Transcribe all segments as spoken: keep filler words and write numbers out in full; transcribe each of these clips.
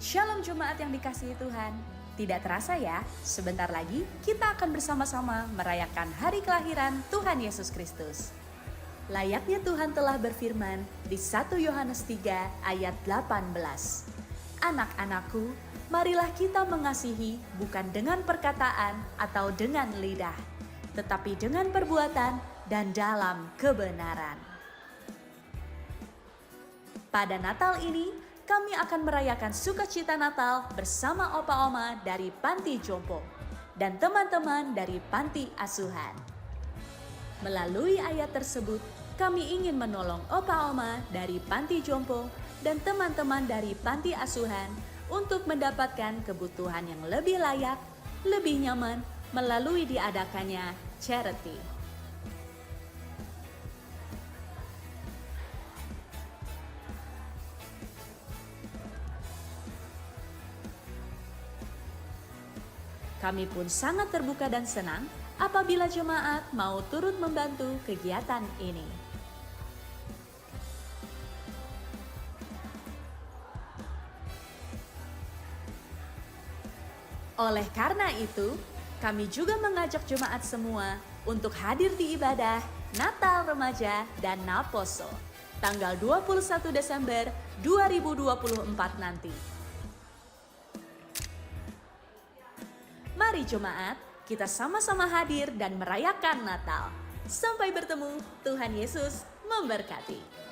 Shalom jemaat yang dikasihi Tuhan. Tidak terasa ya, sebentar lagi kita akan bersama-sama merayakan hari kelahiran Tuhan Yesus Kristus. Layaknya Tuhan telah berfirman di satu Yohanes tiga ayat delapan belas, "Anak-anakku, marilah kita mengasihi bukan dengan perkataan atau dengan lidah, tetapi dengan perbuatan dan dalam kebenaran." Pada Natal ini, kami akan merayakan sukacita Natal bersama opa oma dari panti jompo dan teman-teman dari panti asuhan. Melalui ayat tersebut, kami ingin menolong opa oma dari panti jompo dan teman-teman dari panti asuhan untuk mendapatkan kebutuhan yang lebih layak, lebih nyaman melalui diadakannya charity. Kami pun sangat terbuka dan senang apabila jemaat mau turut membantu kegiatan ini. Oleh karena itu, kami juga mengajak jemaat semua untuk hadir di ibadah Natal Remaja dan Naposo tanggal dua puluh satu Desember dua ribu dua puluh empat nanti. Mari jemaat, kita sama-sama hadir dan merayakan Natal. Sampai bertemu, Tuhan Yesus memberkati.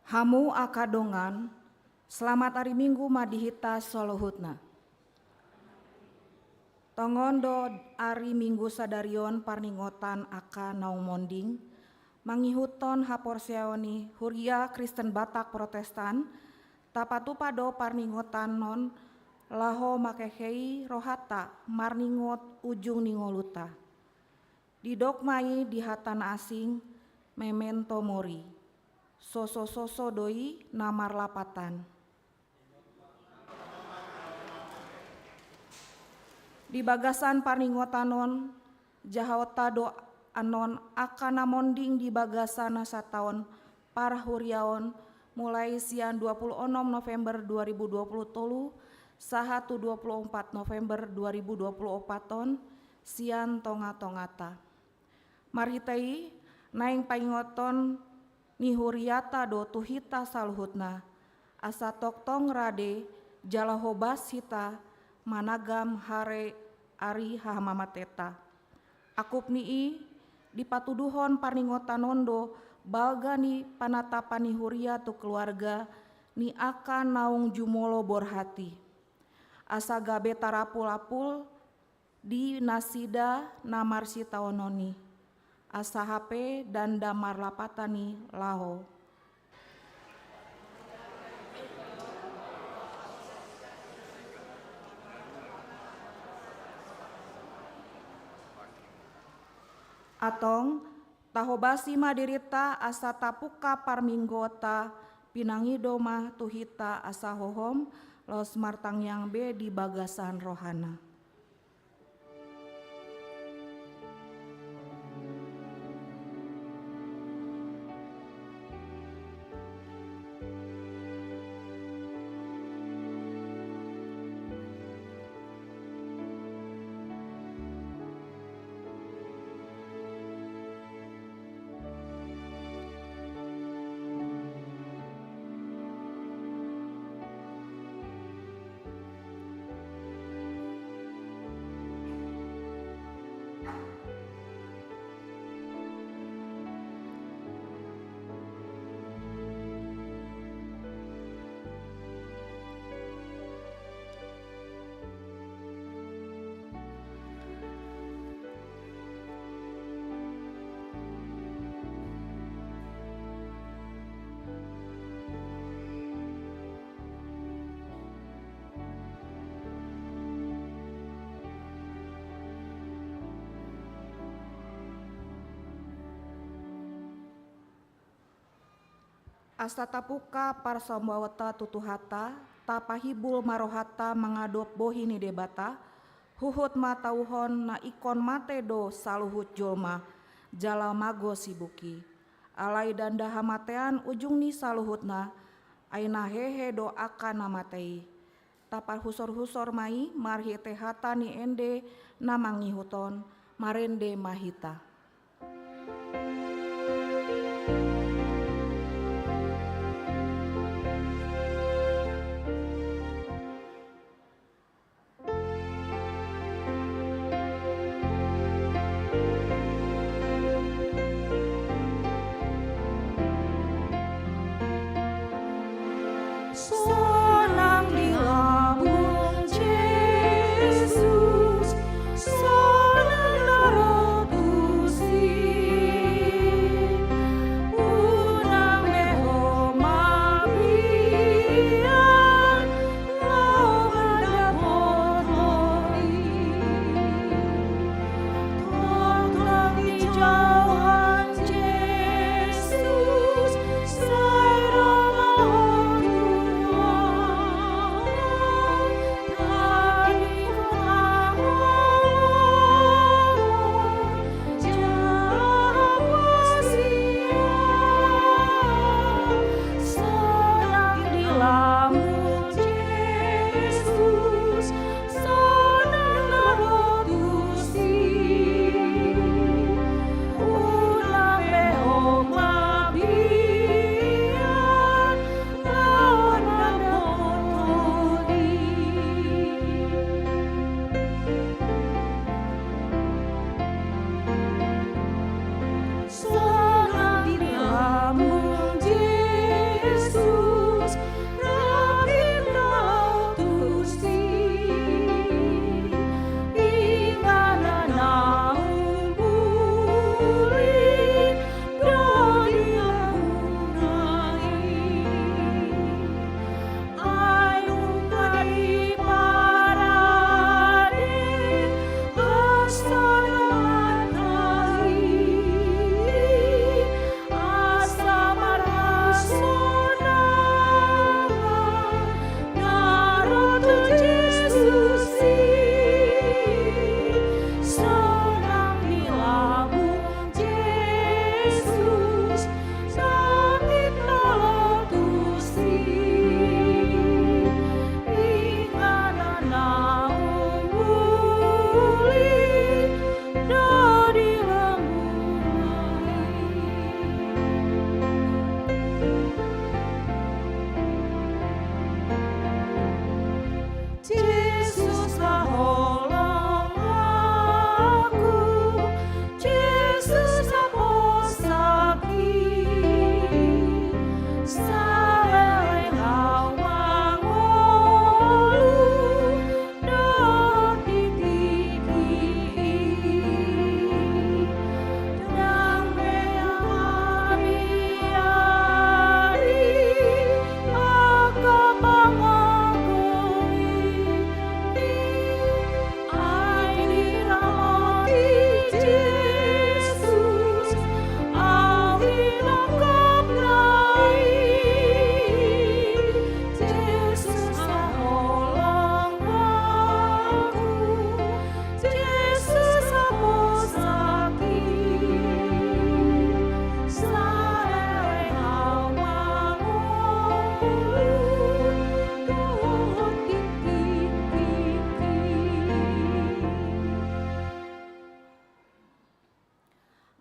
Hamu angka dongan, selamat ari Minggu ma di hita saluhutna. Tongon do ari Minggu sadari on parningotan angka naung monding, mangihuthon haporseaon ni Huria Kristen Batak Protestan, tapatupa do parningotan on laho mangkehei rohanta marningot ujung ni ngolunta. Didok ma i di hata na asing, memento mori. Sosososo do i na marlapatan. Di bagasan parningotan on, jahaonta do annon angka na monding di bagasan na sataon parhuriaon, mulai sian dua puluh onom November dua ribu dua puluh tolu sahat tu dua puluh opat November dua ribu dua puluh opat on, sian tongatongata. Marhite i, naeng paingoton ni huriata do tu hita saluhutna, asa tongtong rade jala hobas hita managam hare ari hamamatenta. Angkup ni i, dipatuduhon parningotan on do balga ni panatapan ni huria tu keluarga ni angka naung jumolo borhat i. Asa gabe tarapulapul di nasida na marsitaonon i, asa hape dandam marlapatan i laho. Antong, tahobasi ma dirinta asa tapungka parmingguonta, pinangido ma tu hita asa hohom, laos martangiang be di bagasan rohana. Asa tapungka parsombaonta tu Tuhanta, tapahimbul ma rohanta mangadop bohi ni Debata, huhut ma tauhon na ingkon mate do saluhut jolma, jala mago sibuki. Alai danda hamatean ujung ni saluhutna, ai na hehe do angka na mate i. Taparhusorhusor ma i marhite hata ni ende na mangihuthon, marende ma hita. Sonang di lambung Jesus, sonang na ro tusi. Unang be ho mabiar, laho mandapot ho i. Tongtong dijauhon Jesus, sai ro ma ho tu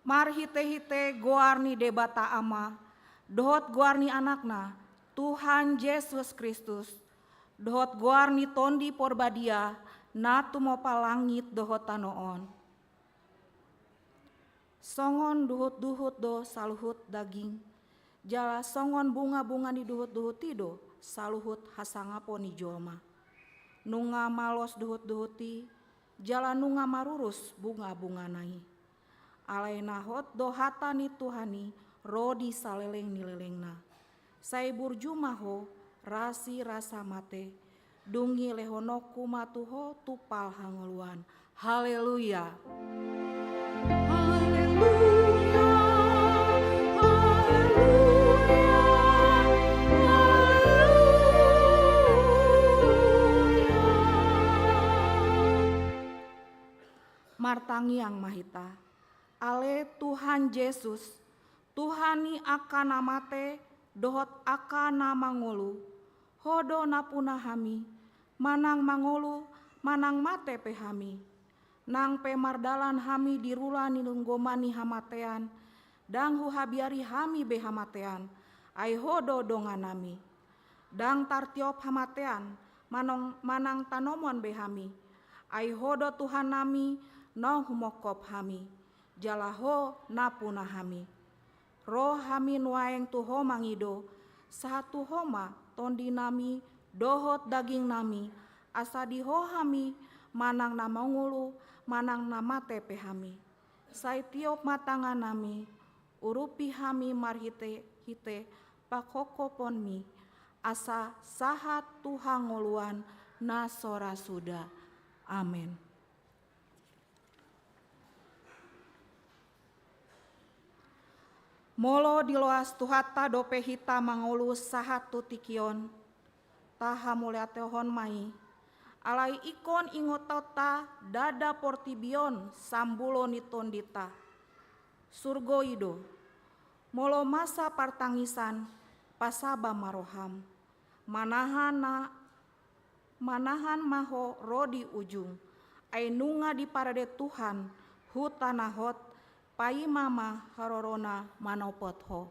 Marhite-hite goar ni Debata Ama, dohot goar ni Anakna, Tuhan Jesus Kristus, dohot goar ni Tondi Porbadia, na tumompa langit dohot tano on. Songon duhut-duhut do saluhut daging, jala songon bunga-bunga ni duhut-duhut i do saluhut hasangapon ni jolma. Nunga malos duhut-duhut i, jala nunga marurus bunga-bungana i. Alai na hot do hata ni Tuhan i ro di saleleng ni lelengna. Sai burju ma ho, rasirasa mate, dung i lehononku ma tu ho tumpal hangoluan. Haleluya. Haleluya, haleluya, haleluya. Martangiang ma hita. Ale Tuhan Jesus, Tuhan ni angka na mate dohot angka na mangolu, Ho do nampuna hami, manang mangolu manang mate pe hami. Nang pe mardalan hami di rura ni lunggoman ni hamatean, ndang huhabiari hami be hamatean, ai Ho do donganami. Ndang tartiop hamatean manang, manang tanomon be hami, ai Ho do Tuhannami naung humongkop hami, jala Ho nampuna hami. Ro hami nuaeng tu Ho mangido, sahat tu Ho ma tondinami dohot dagingnami, asa di Ho hami manang na mangolu manang na mate pe hami. Sai tiop ma tanganami, urupi hami marhite-hite panghongkoponmi, asa sahat tu hangoluan na so ra suda. Amen. Molo diloas Tuhanta dope hita mangolu sahat tu tingki on, tahamauliatehon ma i. Alai ingkon ingotonta ndada portibi on sambulo ni tondinta. Surgo i do. Molo masa partangisan, pasaba ma roham. Manahan na, manahan ma ho ro di ujung, ai nunga diparade Tuhan huta na hot, paima ma harorona manopot ho.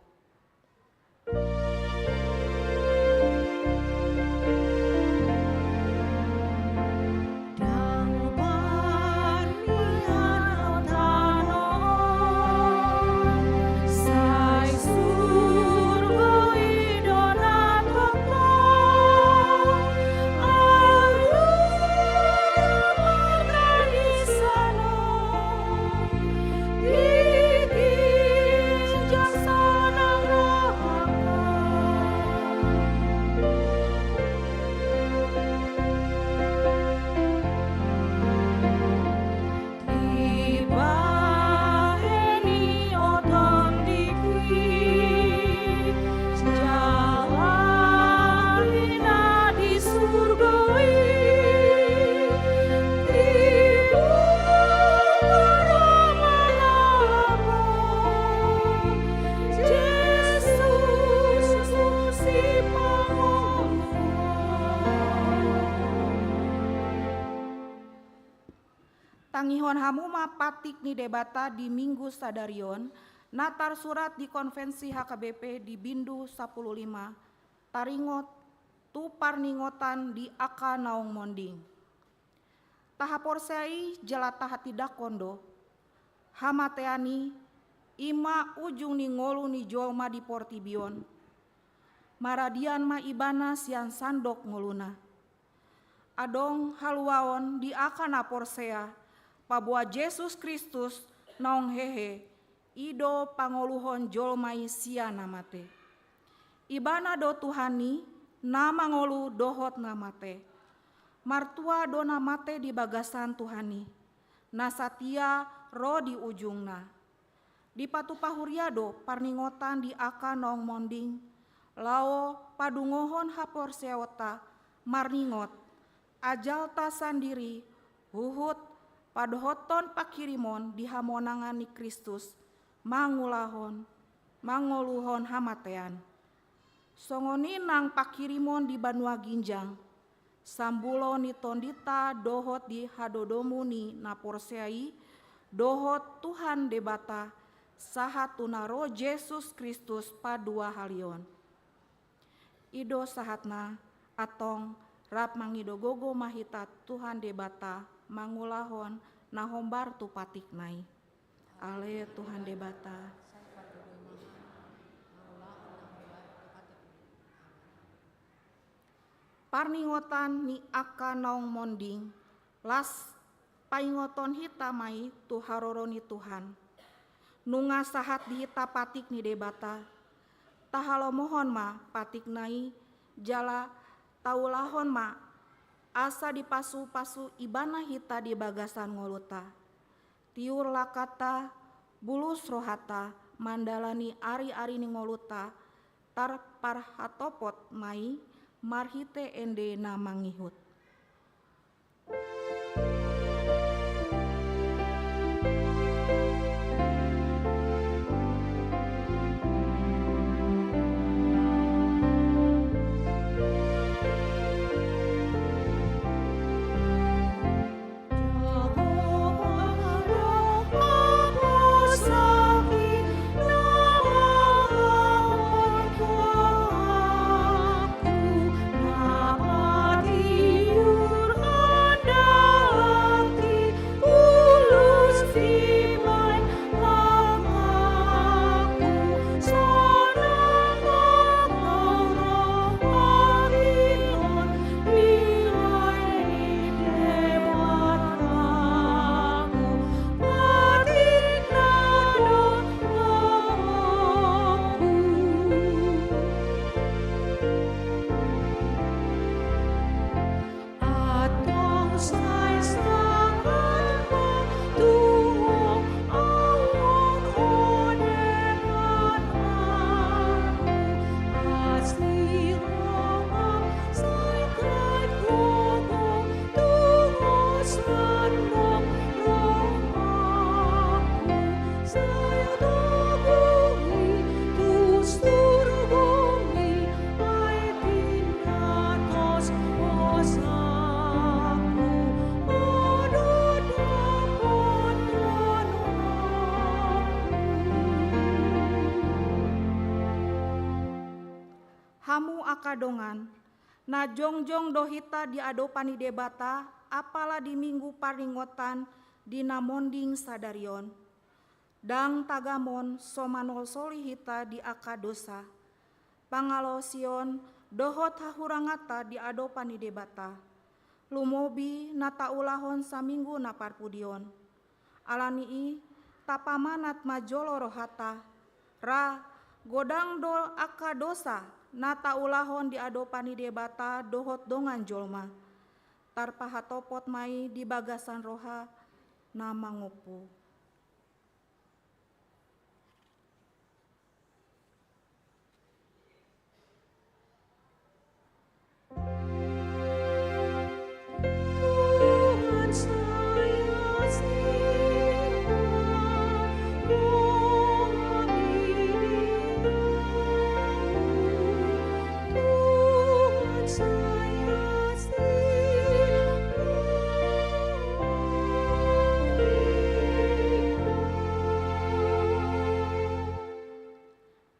Tangihon hamu ma patik ni Debata di Minggu sadari on, na tarsurat di Konvensi H K B P di bindu sampulu lima, taringot tu parningotan di angka naung monding. Tahaporseai jala tahatindangkon do, hamatean i, i ma ujung ni ngolu ni jolma di portibi on. Maradian ma ibana sian sandok ngoluna. Adong haluaon di angka na porsea, paboa Jesus Kristus naung hehe, i do pangoluhon jolma i sian na mate. Ibana do Tuhan i, na mangolu dohot na mate. Martua do na mate di bagasan Tuhan i, na satia ro di ujungna. Dipatupa huria do parningotan di angka naung monding, laho padungohon haporseaonta marningot, ajalta sandiri huhut padohothon panghirimon di hamonangan ni Kristus, mangulahon, mangoluhon hamatean. Songon i nang panghirimon di banua ginjang, sambulo ni tondinta dohot di hadodomu ni na porsea i, dohot Tuhan Debata, sahat tu na ro Jesus Kristus paduahalion. I do sahatna, antong rap mangido gogo ma hita Tuhan Debata mangulahon na hombar tu patikna i. Ale Tuhan Debata. Parningotan ni angka naung monding, las paingoton hita ma i tu haroro ni Tuhan. Nunga sahat di hita patik ni Debata, tahalomohon ma patikna i jala taulahon ma asa dipasupasu ibana hita di bagasan ngolunta. Tiur langkanta, bulus rohanta mandalani ari-ari ni ngolunta, tarparhatopot ma i marhite ende na mangihut. Hamu angka dongan, na jongjong do hita di adopan ni Debata, apala di Minggu Parningotan di na monding sadari on. Ndang tagamon so manolsoli hita di angka dosa. Pangalaosion dohot hahuranganta di adopan ni Debata, lumobi na taulahon saminggu na parpudi on. Ala ni i, tapamanat ma jolo rohanta, ra, godang do angka dosa na taulahon di adopan ni Debata dohot dongan jolma. Tarpahatopot ma i di bagasan roha na mangompu.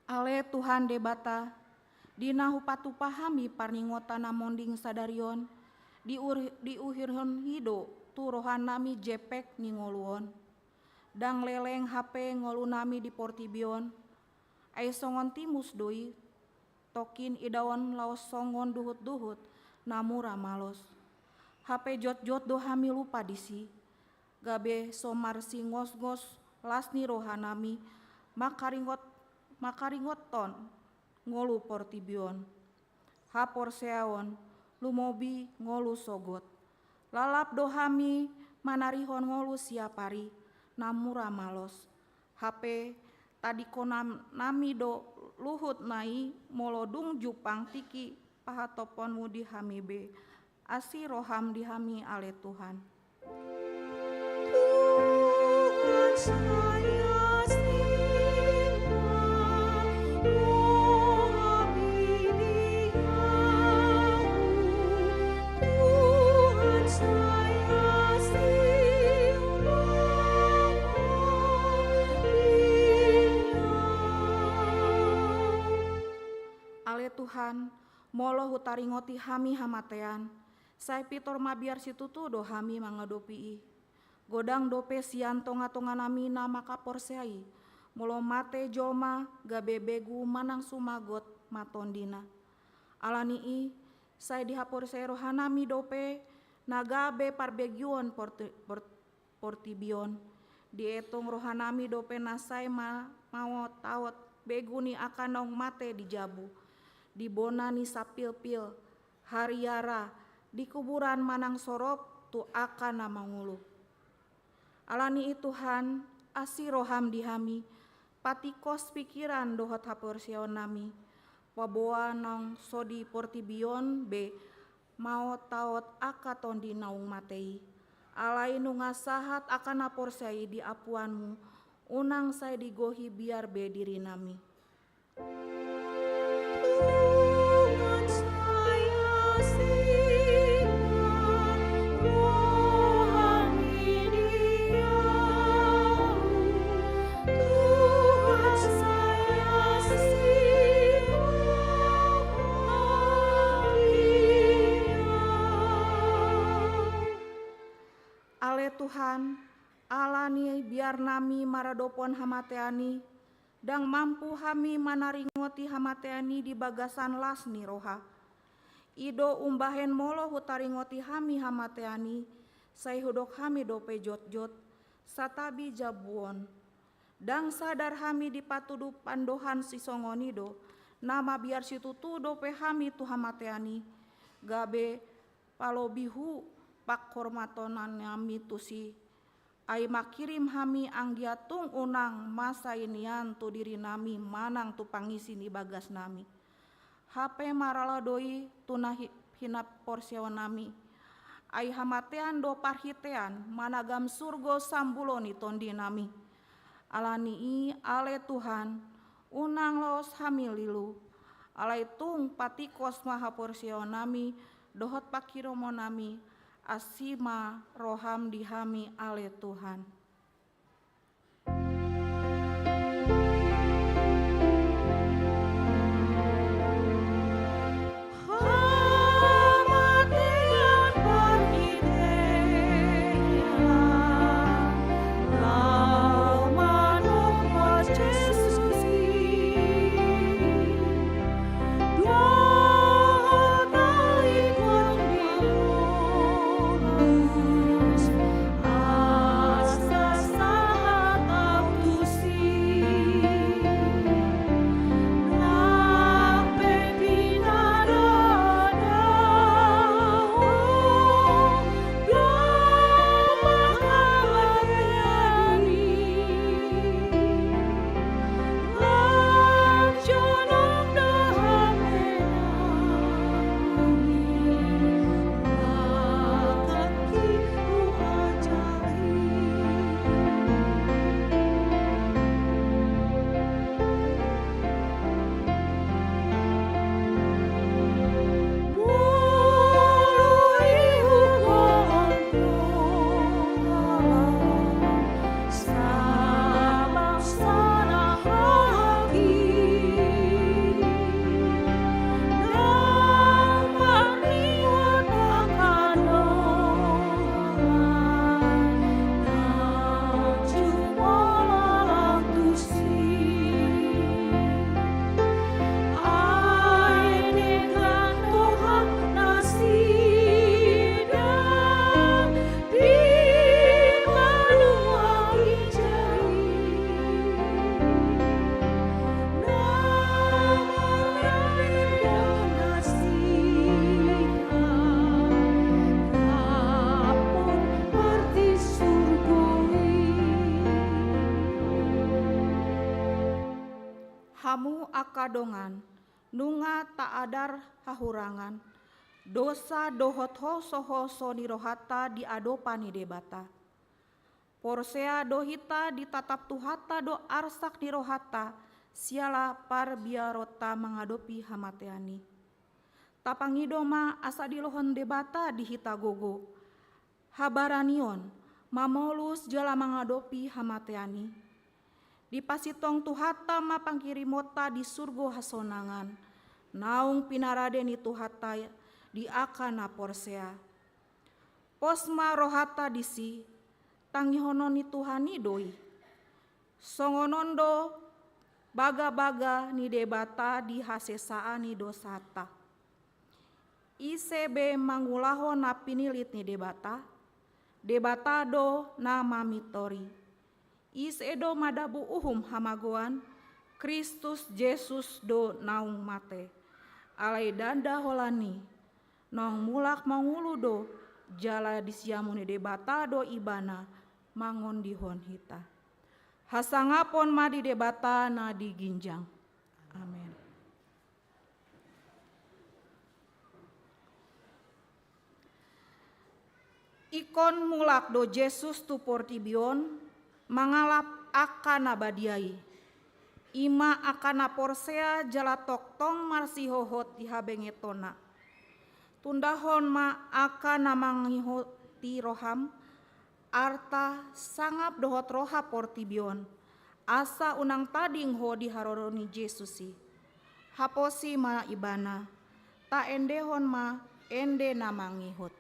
Ale Tuhan Debata, di na hupatupa hami parningotan na monding sadari on, diur-, diuhirhon i do tu rohanami jempek ni ngolu on. Ndang leleng hape ngolunami di portibi on, ai songon timus do i, tongkin idaon laos songon duhut-duhut na mura malos. Hape jotjot do hami lupa disi, gabe so marsingosngos las ni rohanami, mangkaringot-, mangkaringothon ngolu portibi on. Haporseaon, lumobi ngolu sogot. Lalap do hami manarihon ngolu siapari, na mura malos. Hape tadingkonami do luhutna i molo dung jumpang tingki pahatopkonmu di hami be. Asi roham di hami ale Tuhan. Tuhan, sai asing ma rohami di Ahu. Tuhan, sai asing rohami di Tuhan, molo hutaringoti hami hamatean, sai pintor mabiar situtu do hami mangadopi i. Godang dope sian tongatonganami na mangkaporseai, molo mate jolma gabe begu manang sumagot ma tondina. Alani i, sai dihaporseai rohanami dope na gabe parbeguon porti-, por-, portibi on. Dietong rohanami dope na sai ma-, maotaot begu ni angka naung mate di jabu, di bona ni sapilpil, hariara, di kuburan manang sorop tu angka na mangolu. Alani i Tuhan, asi roham di hami, patingkos pikiran dohot haporseaonnami, paboa naung so di portibi on be maotaot angka tondi naung mate i. Alai nunga sahat angka na porsea i di ampuanmu, unang sai digohi biar be dirinami. Ale Tuhan, ala ni biarnami maradophon hamatean i, ndang mampu hami manaringoti hamatean i di bagasan las ni roha. I do umbahen molo hutaringoti hami hamatean i, sai hudok hami dope jotjot, santabi jabu on. Ndang sadar hami dipatudu pandohan sisongon i do, na mabiar situtu dope hami tu hamatean i, gabe palobihu panghormatonannami tusi. Ai mangkirim hami anggiat tung unang masa i nian tu dirinami manang tu pangisi ni bagasnami. Hape marala do i tu na hi-, hinaporseaonnami. Ai hamatean do parhitean managam surgo sambulo ni tondinami. Alani i ale Tuhan, unang laos hami lilu. Alai tung patingkos ma haporseaonnami dohot panghirimonnami, asi ma roham di hami ale Tuhan. Hamu angka dongan, nunga taadar hahurangan, dosa dohot hosohoso ni rohanta di adopan ni Debata. Porsea do hita ditatap Tuhanta do arsak ni rohanta, siala parbiaronta mangadopi hamatean i. Tapangido ma asa dilohon Debata di hita gogo, habaranion, mamolus jala mangadopi hamatean i. Dipasintong Tuhanta ma panghirimonta di surgo hasonangan, naung pinarade ni Tuhanta di angka na porsea. Pos ma rohanta disi, tangihonon ni Tuhan i do i. Songon on do bagabaga ni Debata di hasesaan ni dosanta. Ise be mangulahon na pinilit ni Debata, Debata do na mamintori. Ise do madabu uhum hamagoan, Kristus Jesus do naung mate. Alai ndada holan i, naung mulak mangolu do, jala di siamun ni Debata do ibana mangondihon hita. Hasangapon ma di Debata na di ginjang. Amen. Ingkon mulak do Jesus tu portibi on mangalap angka na badia i. I ma angka na porsea jala tongtong marsihohot di habengetonna. Tundahon ma angka na mangihoti roham, arta, sangap dohot roha portibi on, asa unang tading ho di haroro ni Jesus i. Haposi ma ibana, taendehon ma ende na mangihut.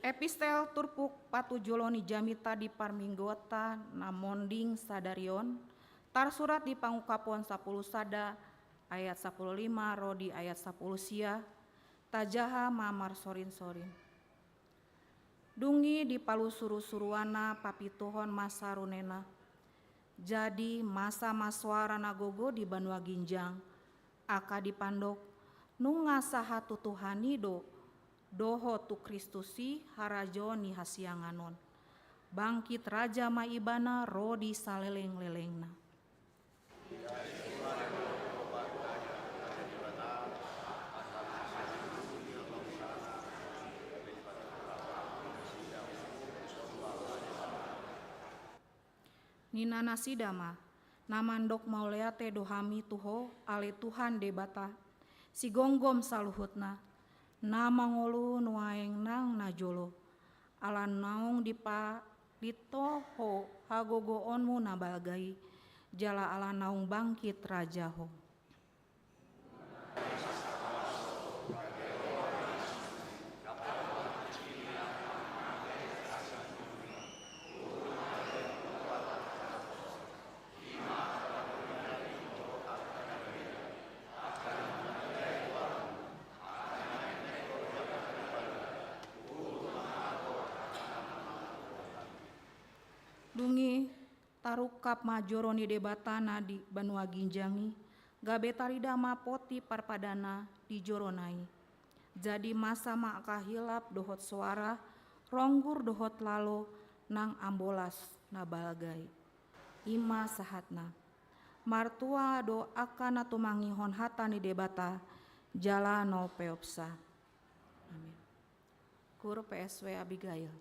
Epistel turpuk patujolo ni jamita di parmingguonta na monding sadari on, tarsurat di Pangungkapon sampulu sada ayat sampulu lima ro di ayat sampulu sia, tajaha ma marsorinsorin. Dung i dipalusurusuruanna papituhon ma sarunena. Jadi masa ma soara na gogo di banua ginjang, angka dipandok, nunga sahat tu Tuhan i do, dohot tu Kristus i harajaon ni hasiangan on. Bangkit raja ma ibana ro di salelenglelengna. Ninna nasida ma, na mandok mauliate do hami tu Ho, ale Tuhan Debata, sigomgom saluhutna, na mangolu nuaeng nang na jolo, ala naung dipalit Ho hagogoonmu na balga i, jala ala naung bangkit raja Ho. Dung i, tarungkap ma joro ni Debata na di banua ginjang i, gabe tarida ma poti parpadanna di jorona i. Jadi masa ma angka hilap dohot soara, ronggur dohot lalo nang ambolas na balga i. I ma sahatna. Martua do angka na tumangihon hata ni Debata, jala na peopsa. Amin. Kur P S W Abigail.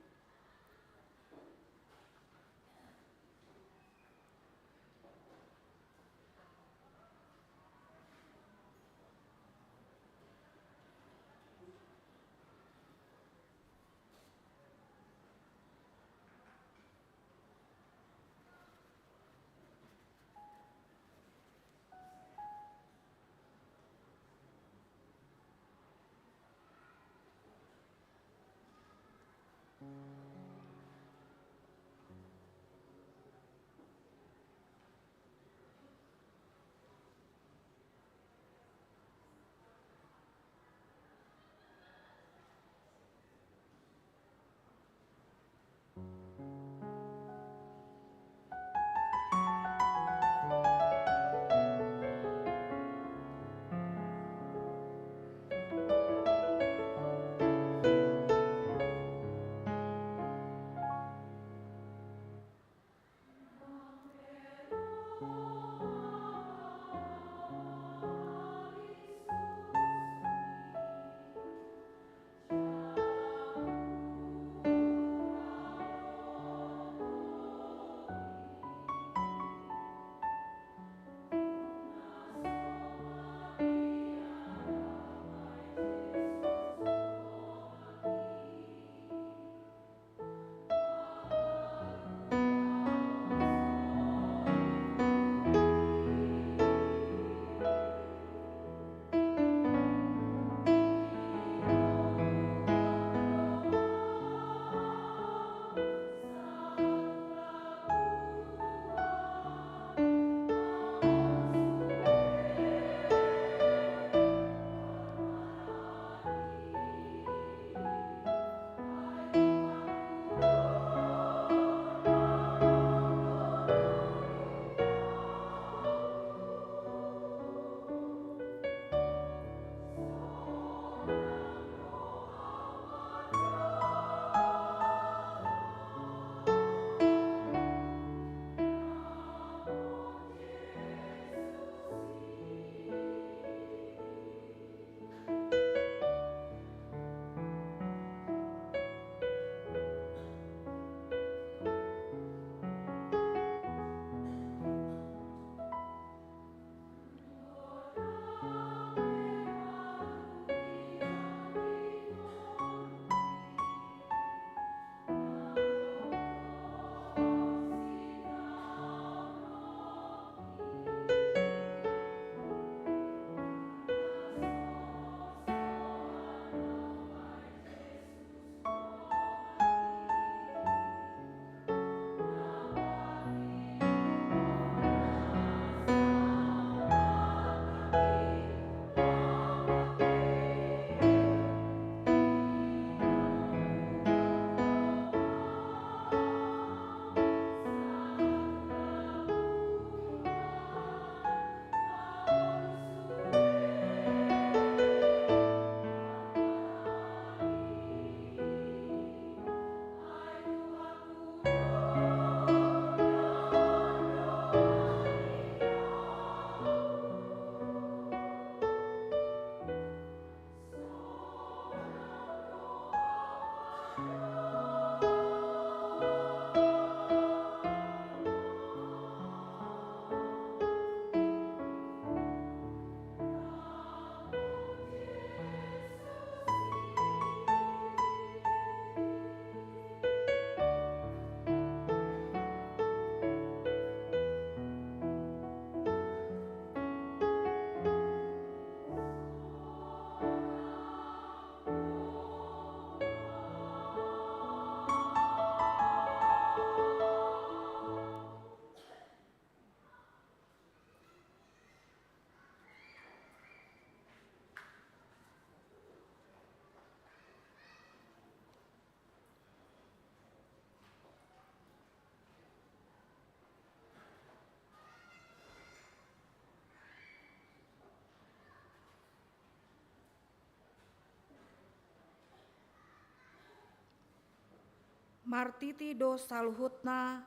Martiti do saluhutna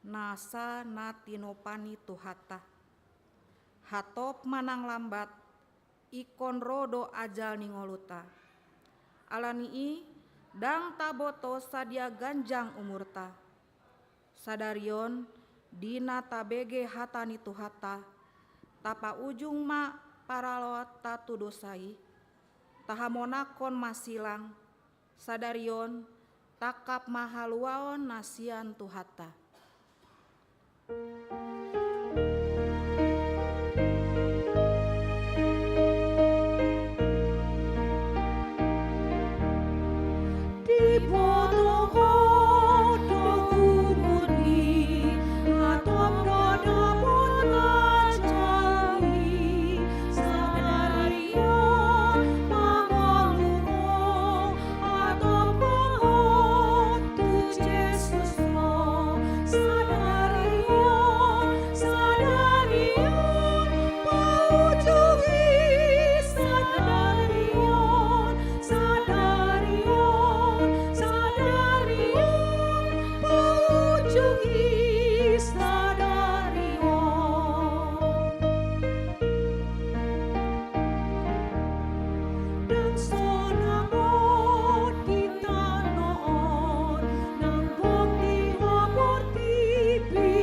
nasa na tinopa ni Tuhanta. Hatop manang lambat, ingkon ro do ajal ni ngolunta. Ala ni i, ndang taboto sadia ganjang umurta. Sadari on, di na tabege hata ni Tuhanta, tapaujung ma paraloanta tu dosa i, tahamonangkon ma silang, sadari on, tangkap ma haluaon na sian Tuhanta. Diboto Ho do umurmi, hatop do dapot na jani, sadari on mangolu Ho, hatop Ho tu Jesus Ho, sadari on, sadari on, paujung i sadari on, sadari on, sadari on, paujung i sadari on. Ndang sonang on di tano on, nang gok di portibi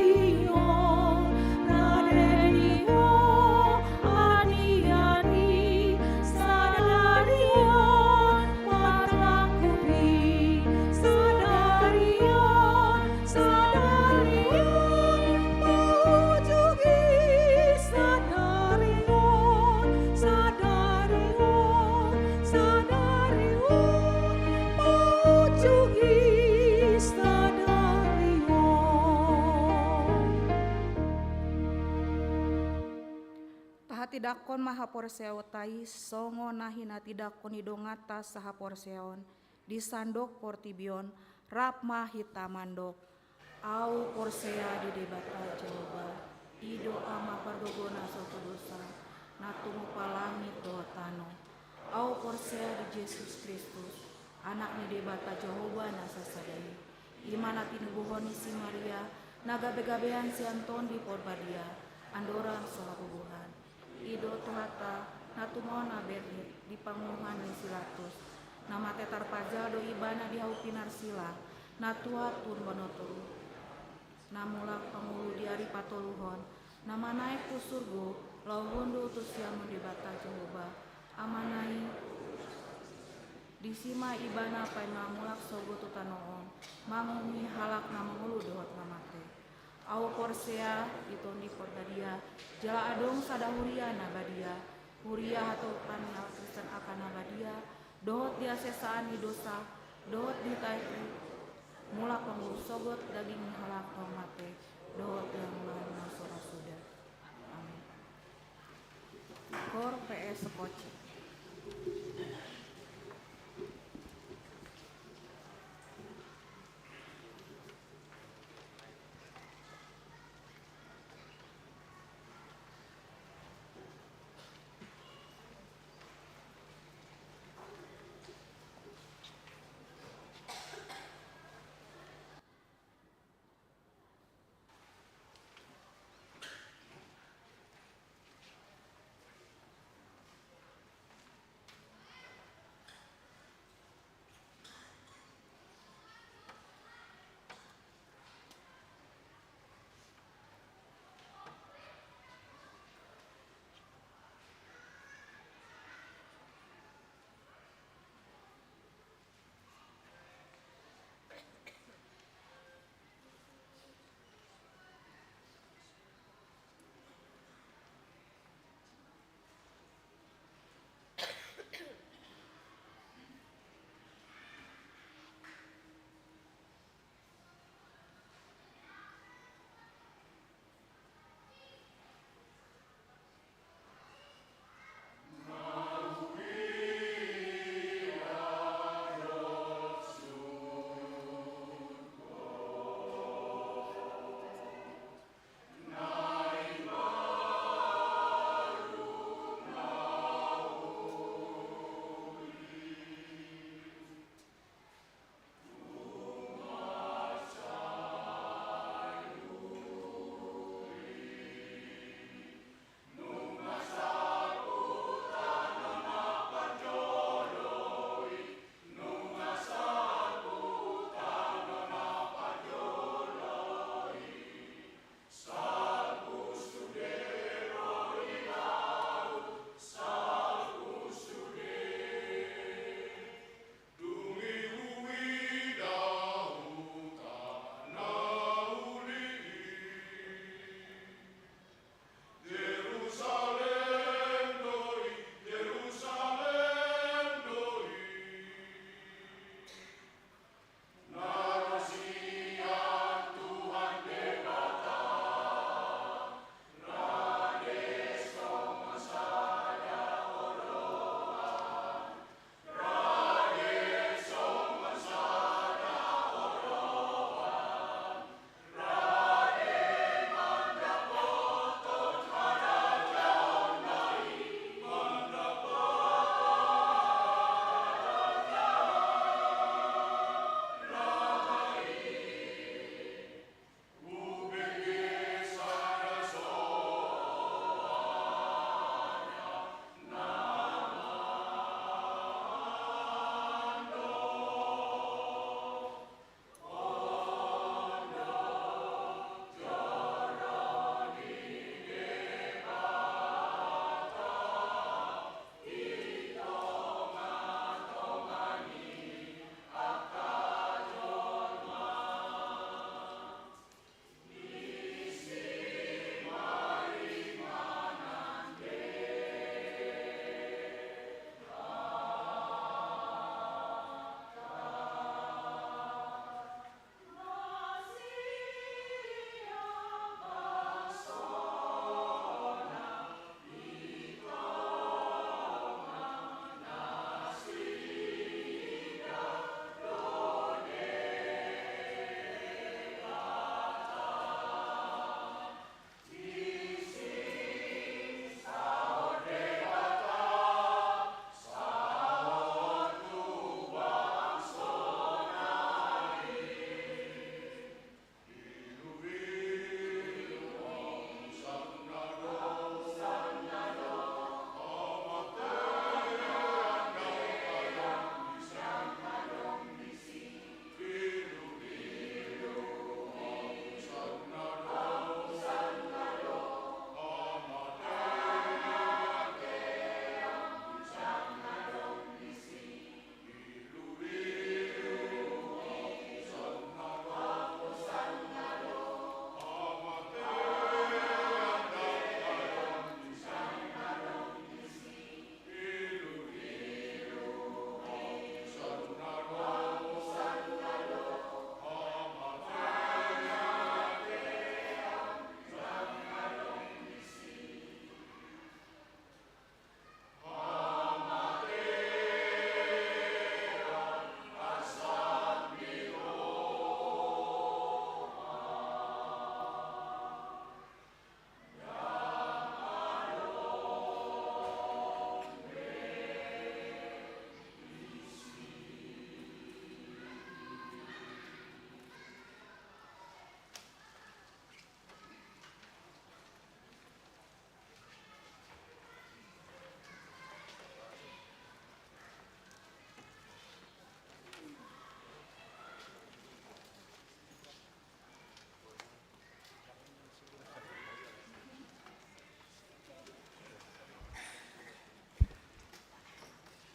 on, rade ni Ho adi-adi, sadari on matangkupi, sadari on, sadari on, paujung i sadari on, sadari on, sadari on, paujung i sadari on. Tahatindangkon ma haporseaonta i songon na hinatindangkon ni donganta sahaporseaon di sandok portibi on, rap ma hita mandok. Ahu porsea di Debata Jahowa, i do Ama pargogona saluhut dosa, na tumompa langit dohot tano. Ahu porsea di Jesus Kristus, Anak ni Debata Jahowa na sasada i. I ma na tinubuhon ni si Maria, na gabegabean sian Tondi Porbadia, andorang so habubuhan. I do Tuhanta, na tumona berhit di panguhuman ni si Pilatus, na mate tarpajal do Ibana di hau pinarsila, na tuat tu banua toru, na mulak pangulu di ari patoluhon, na manaek tu surgo, laho hundul tu siamun Debata Jahowa, Amana i. Disi ma Ibana paima mulak sogot tu tano on, manguhumi halak na mangolu dohot na mate. Ahu porsea di Tondi Porbadia, jala adong sada huria na badia, huria hatopan ni halak Kristen angka na badia, dohot di hasesaan ni dosa, dohot di taek ni mulak pangulu sogot daging ni halak na mate, dohot di hangoluan na so ra suda. Amin. Kor P S Koci.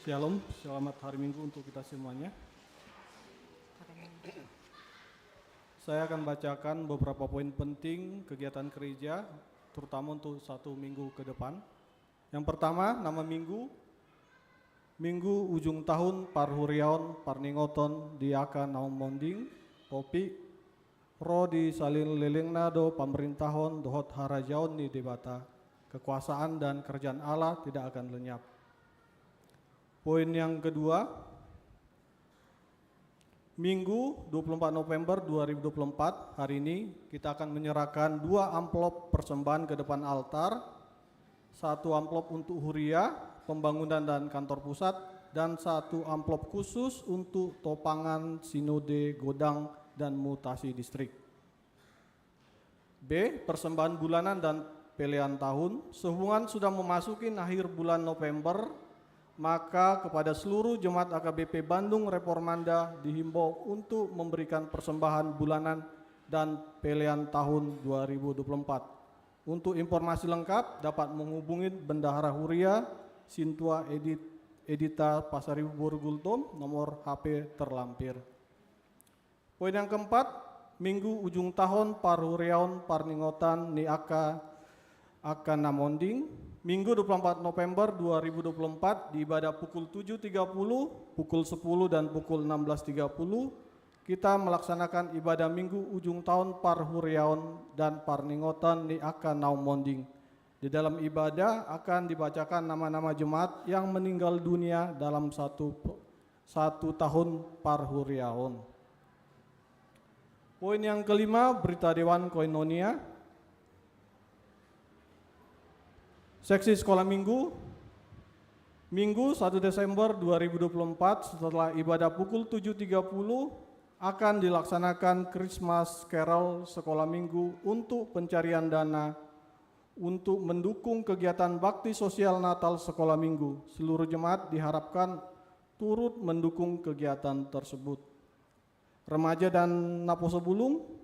Shalom, selamat hari Minggu untuk kita semuanya. Saya akan bacakan beberapa poin penting kegiatan gereja, terutama untuk satu minggu ke depan. Yang pertama, nama minggu, Minggu Ujung Tahun Parhuriaon Parningoton di Angka Na Monding. Topik: Ro di saleleng-lelengna do pamarentahon dohot harajaon ni Debata, kekuasaan dan kerajaan Allah tidak akan lenyap. Poin yang kedua, Minggu dua puluh empat November dua ribu dua puluh empat, hari ini kita akan menyerahkan dua amplop persembahan ke depan altar, satu amplop untuk huria, pembangunan dan kantor pusat, dan satu amplop khusus untuk topangan sinode godang dan mutasi distrik. B. Persembahan bulanan dan pelean tahun. Sehubungan sudah memasuki akhir bulan November, maka kepada seluruh jemaat A K B P Bandung Reformanda dihimbau untuk memberikan persembahan bulanan dan pelean tahun dua ribu dua puluh empat. Untuk informasi lengkap dapat menghubungi Bendahara Huria Sintua Edit, Edita Pasaribu Boru Gultom, nomor H P terlampir. Poin yang keempat, Minggu Ujung Tahun Parhuriaon Parningoton ni Angka, Angka Na Monding. Minggu dua puluh empat November dua ribu dua puluh empat, di ibadah pukul tujuh tiga puluh, pukul sepuluh, dan pukul enam belas tiga puluh, kita melaksanakan ibadah Minggu Ujung Tahun Parhuriaon dan Parningoton ni Angka Na Monding. Di dalam ibadah akan dibacakan nama-nama jemaat yang meninggal dunia dalam satu, satu tahun parhuriaon. Poin yang kelima, berita Dewan Koinonia. Seksi Sekolah Minggu, Minggu satu Desember dua ribu dua puluh empat, setelah ibadah pukul tujuh tiga puluh, akan dilaksanakan Christmas Carol Sekolah Minggu untuk pencarian dana untuk mendukung kegiatan bakti sosial Natal Sekolah Minggu. Seluruh jemaat diharapkan turut mendukung kegiatan tersebut. Remaja dan Naposo Bulung,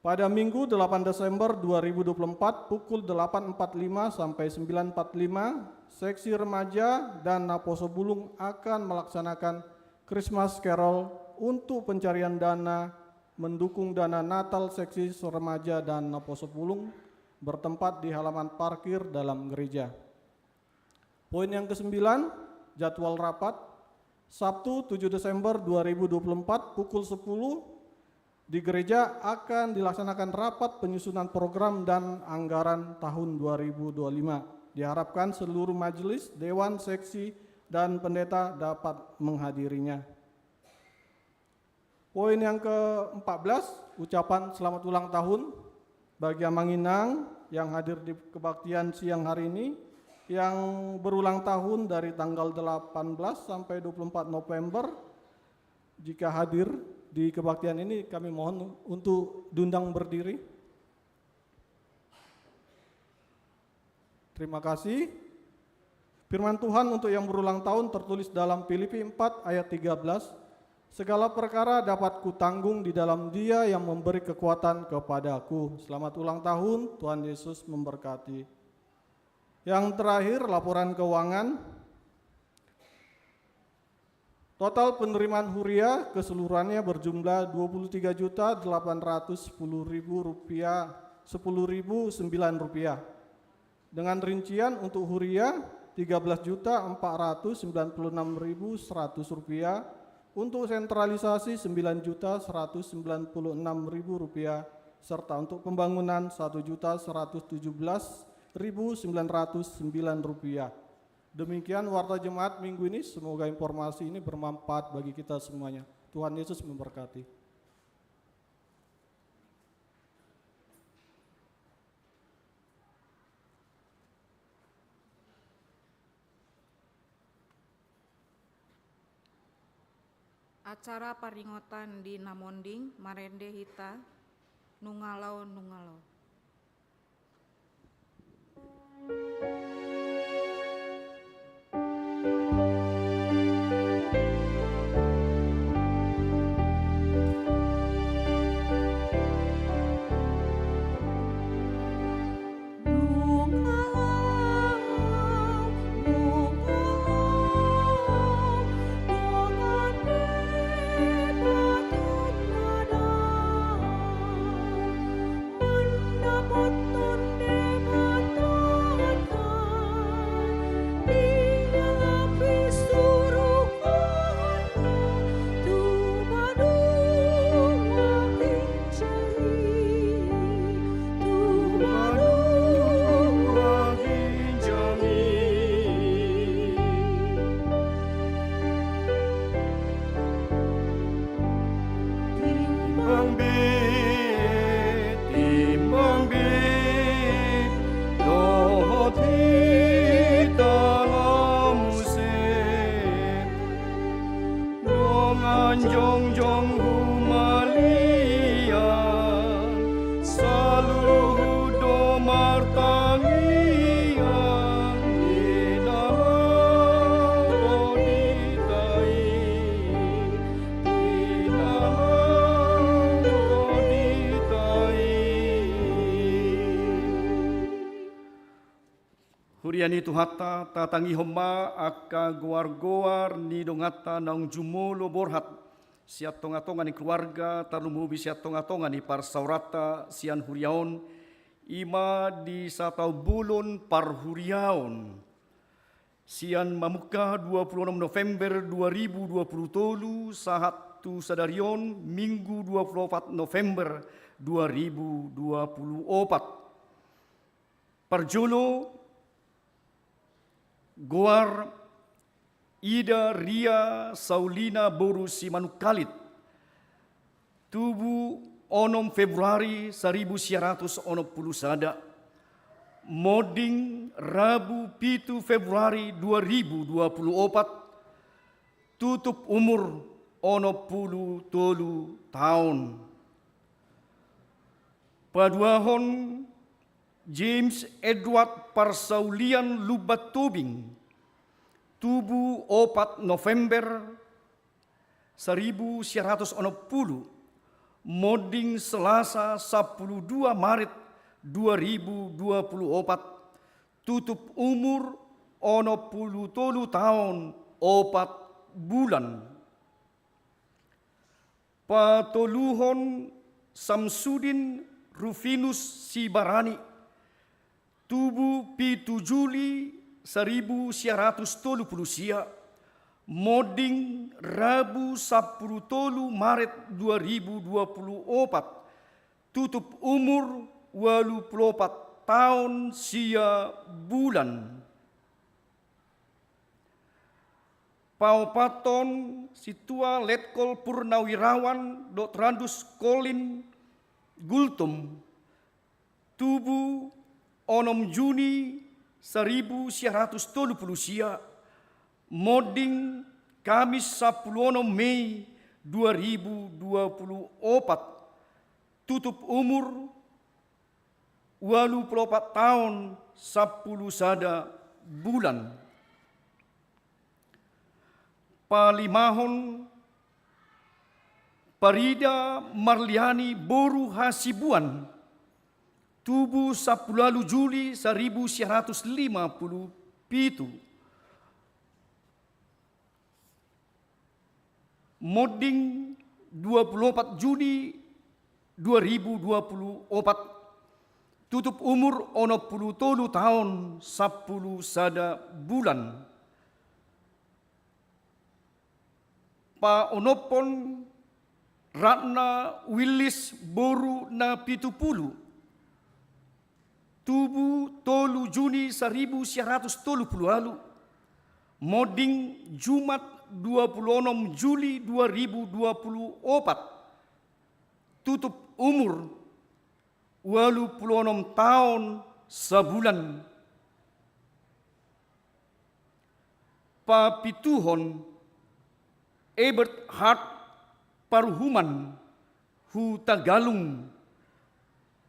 pada Minggu delapan Desember dua ribu dua puluh empat, pukul delapan empat lima sampai sembilan empat lima, seksi remaja dan Naposo Bulung akan melaksanakan Christmas Carol untuk pencarian dana mendukung dana Natal seksi remaja dan Naposo Bulung, bertempat di halaman parkir dalam gereja. Poin yang kesembilan, jadwal rapat. Sabtu tujuh Desember dua ribu dua puluh empat, pukul sepuluh, di gereja akan dilaksanakan rapat penyusunan program dan anggaran tahun dua ribu dua puluh lima. Diharapkan seluruh majelis, dewan, seksi, dan pendeta dapat menghadirinya. Poin yang keempat belas, ucapan selamat ulang tahun bagi Amang Inang yang hadir di kebaktian siang hari ini, yang berulang tahun dari tanggal delapan belas sampai dua puluh empat November. Jika hadir di kebaktian ini, kami mohon untuk diundang berdiri. Terima kasih. Firman Tuhan untuk yang berulang tahun tertulis dalam Filipi empat ayat tiga belas, "Segala perkara dapat kutanggung di dalam Dia yang memberi kekuatan kepadaku." Selamat ulang tahun, Tuhan Yesus memberkati. Yang terakhir, laporan keuangan. Total penerimaan huria keseluruhannya berjumlah dua puluh tiga juta delapan ratus sepuluh ribu rupiah, sepuluh ribu sembilan rupiah. Dengan rincian untuk huria tiga belas juta empat ratus sembilan puluh enam ribu seratus rupiah, untuk sentralisasi sembilan juta seratus sembilan puluh enam ribu rupiah, serta untuk pembangunan satu juta seratus tujuh belas ribu sembilan ratus sembilan rupiah. Demikian warta jemaat minggu ini. Semoga informasi ini bermanfaat bagi kita semuanya. Tuhan Yesus memberkati. Acara paringotan di na monding marende hita, nunga laho, nunga laho. Huria ni Tuhanta, tatangihon ma angka goar-goar ni donganta naung jumolo borhat sian tonga-tonga ni keluarga, tarlumobi sian tonga-tonga ni parsaoranta sian huria on, i ma di sataon bolon parhuriaon. Sian mamungka dua puluh enam November dua ribu dua puluh tolu sahat tu sadari on, Minggu dua puluh opat November dua ribu dua puluh opat. Parjolo, goar Ida Ria Saulina boru Simanungkalit, tubu onom Februari saribu sia ratus onom pulu sada, monding Rabu pitu Februari dua ribu dua pulu opat, tutup umur onom pulu tolu taon. Paduahon, James Edward Parsaulian Lumban Tobing, tubu opat November saribu sia ratus onom pulu, monding Selasa sampulu dua Maret dua ribu dua pulu opat, tutup umur onom pulu tolu taon opat bulan. Patoluhon, Samsudin Rufinus Sibarani, tubu pitu Juli saribu sia ratus tolu pulu sia, monding Rabu sampulu tolu Maret dua ribu dua pulu opat, tutup umur ualu pulu opat taon sia bulan. Paopathon, Sintua Letkol Purnawirawan Doktorandus Colin Gultom, tubu onom Juni saribu sia ratus tolu pulu sia, monding Kamis sampulu onom Mei dua ribu dua pulu opat, tutup umur ualu pulu opat taon sampulu sada bulan. Palimahon, Parida Marliani boru Hasibuan, tubu sampulu ualu Juli saribu sia ratus lima pulu pitu, monding dua pulu opat Juni dua ribu dua pulu opat, tutup umur onom pulu tolu taon sampulu sada bulan. Paonomhon, Ratna Willis boru Napitupulu, tubu tolu Juni saribu sia ratus tolu pulu ualu, monding Jumat dua pulu onom Juli dua ribu dua pulu opat, tutup umur ualu pulu onom taon sabulan. Papituhon, Ebert Hart Parhuman, Hutagalung,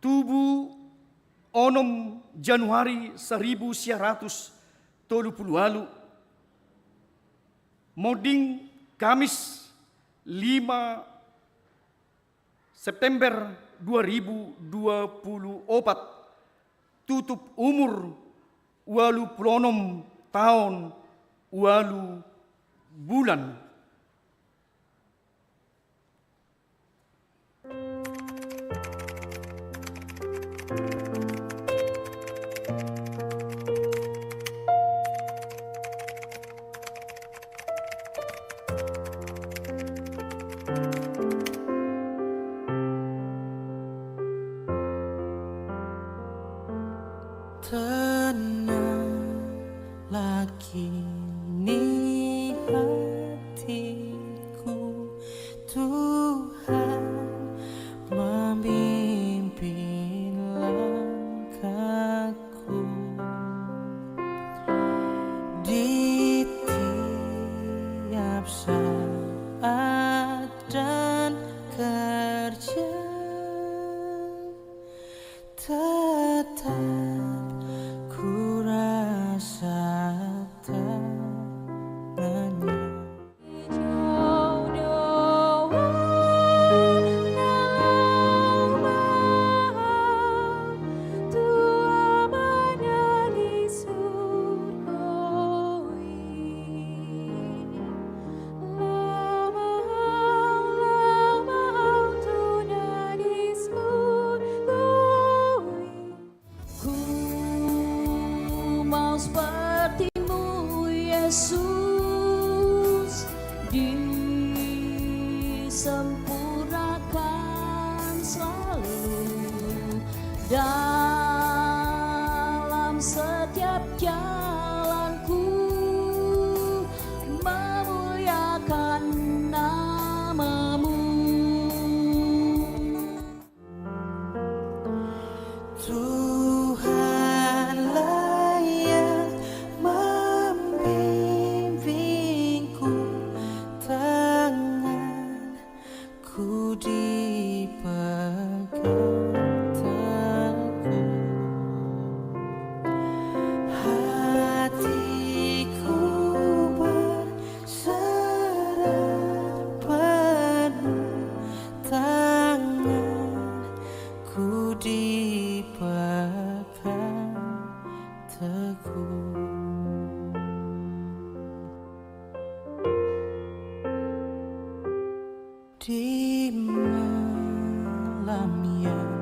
tubu onom Januari saribu sia ratus tolu pulu ualu, monding Kamis lima September dua ribu dua pulu opat, tutup umur ualu pulu onom taon ualu bulan. Tenang lagi ni hatiku, Tuhan memimpin langkahku. Di tiap saat dan kerja, tetap ku rasa tangannya. Seperti-Mu, Yesus, disempurnakan selalu dalam setiap jalanku, memuliakan nama-Mu. Tuhanlah yang membimbingku, tanganku dipegang teguh, hatiku berserah penuh, tanganku dipegang teguh. Di malam yang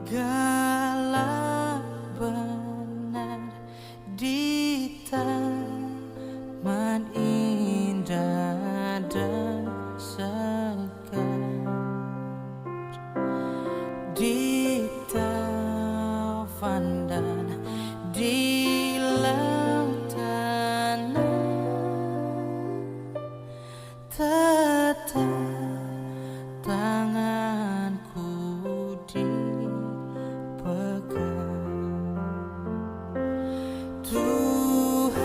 gelap benar, di taman indah dan segar, di tavan dan di lautan, tetap tanganku dipegang. Tuhanlah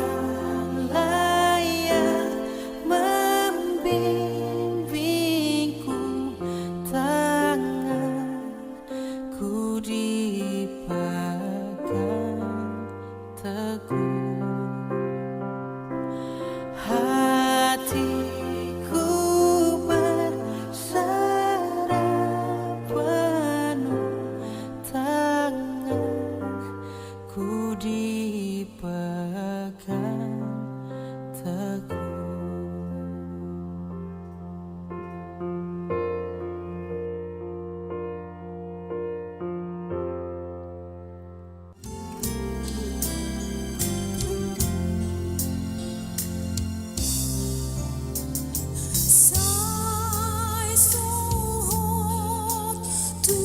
yang membimbingku, tanganku dipegang teguh, hatiku berserah penuh, tanganku dipegang teguh. Sai sohot tu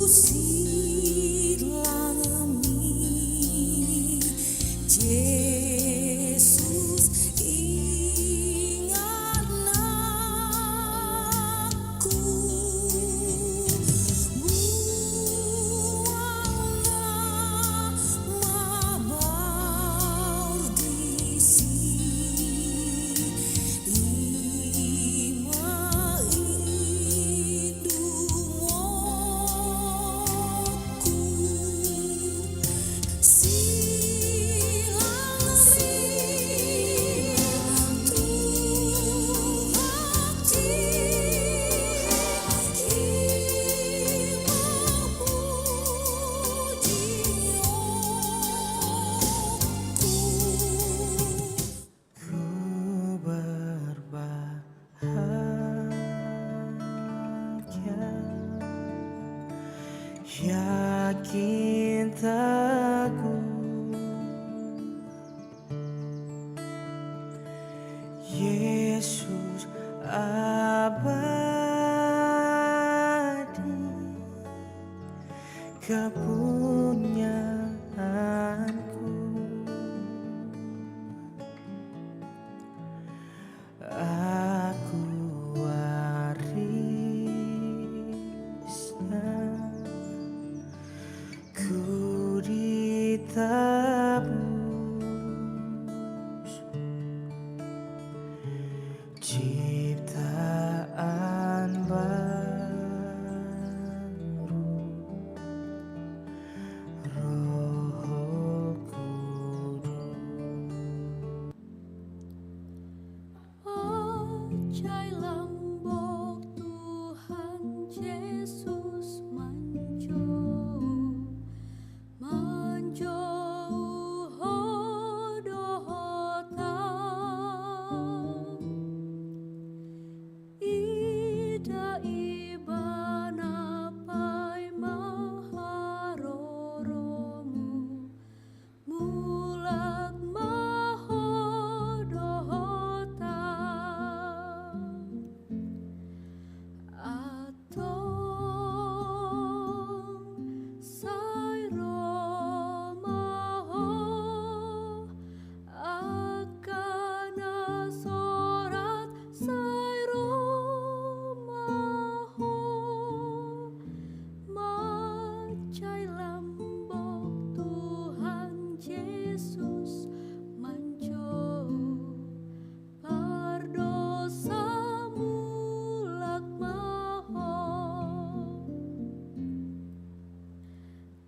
silangmi, Jesus, ingat nangku. Buang na mabaur disi, i ma indung oku. Silang riang Tuhan, i ma pujionku. Ku berbahagia, yakin teguh, Yesus abadi kepunyaanku. Aku warisna, ku ditebus, ciptaan baru. Jesus manjou pardosa, mulak ma ho.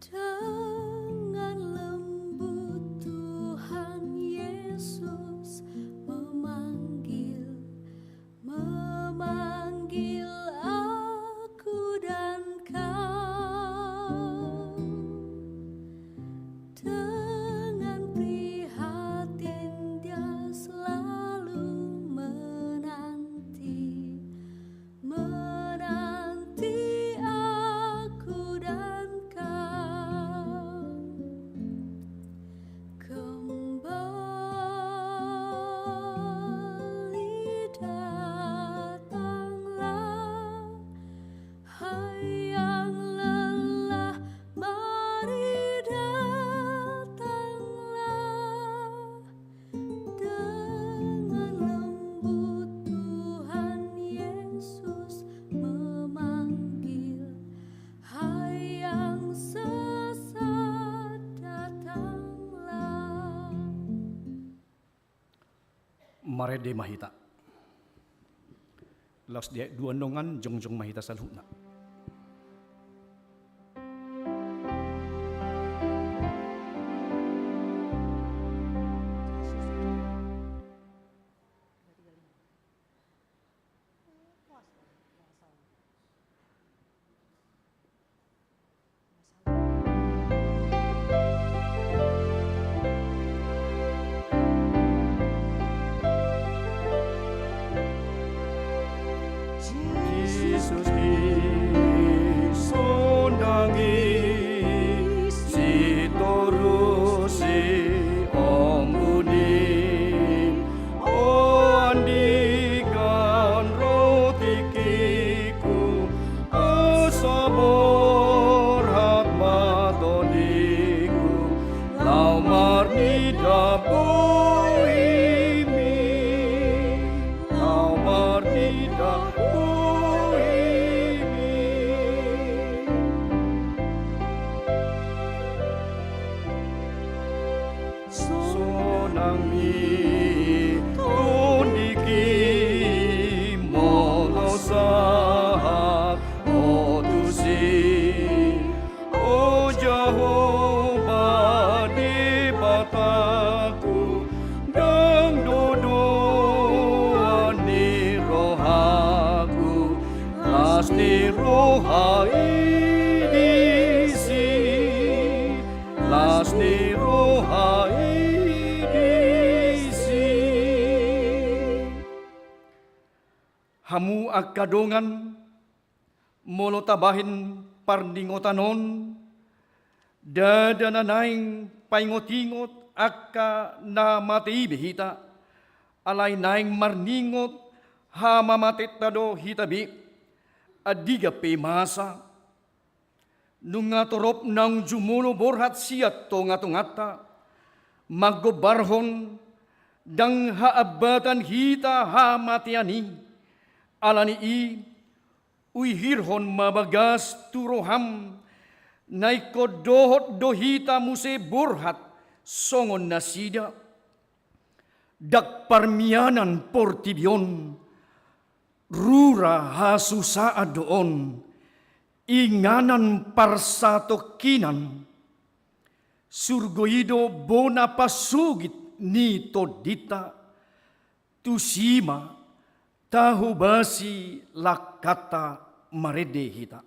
Dengan lembut Tuhan Yesus memanggil, memanggil aku dan kau. Dengan prihatin Dia selalu menanti, menanti aku dan kau. Kembali datanglah, hai yang lelah, mari datanglah. Dengan lembut Tuhan Yesus memanggil, hai yang sesat, datanglah. Marende ma hita. Laos di ayat dua dongan jongjong ma hita saluhutna. Jesus i, sonang i, sitorusi ombun i, o andigan ro tingkiku, asa borhat ma tondiku, laho marnida bohimi, laho marnida bohimi. Sonang i tondik i molo sahat ho tusi. O Jahowa Debataku, ndang dodoan ni rohaku, las ni roha i disi. Las ni roha i disi. Hamu angka dongan, molo tabahen parningotan on, ndada na naeng paingot-ingot angka na mate i be hita, alai naeng marningot hamamatenta do hita be, andigan pe masa. Nunga torop naung jumolo borhat sian tonga-tonganta, manggombarhon ndang haambatan hita hamatean i. Alani i, huihilhon ma bagas tu roham, na ingkon dohot do hita muse borhat songon nasida. Ndang parmianan portibi on, rura hasusaan do on, inganan parsatongkinan. Surgo i do bona pasogit ni tondinta, tusi ma tahobasi langkanta. Marende hita.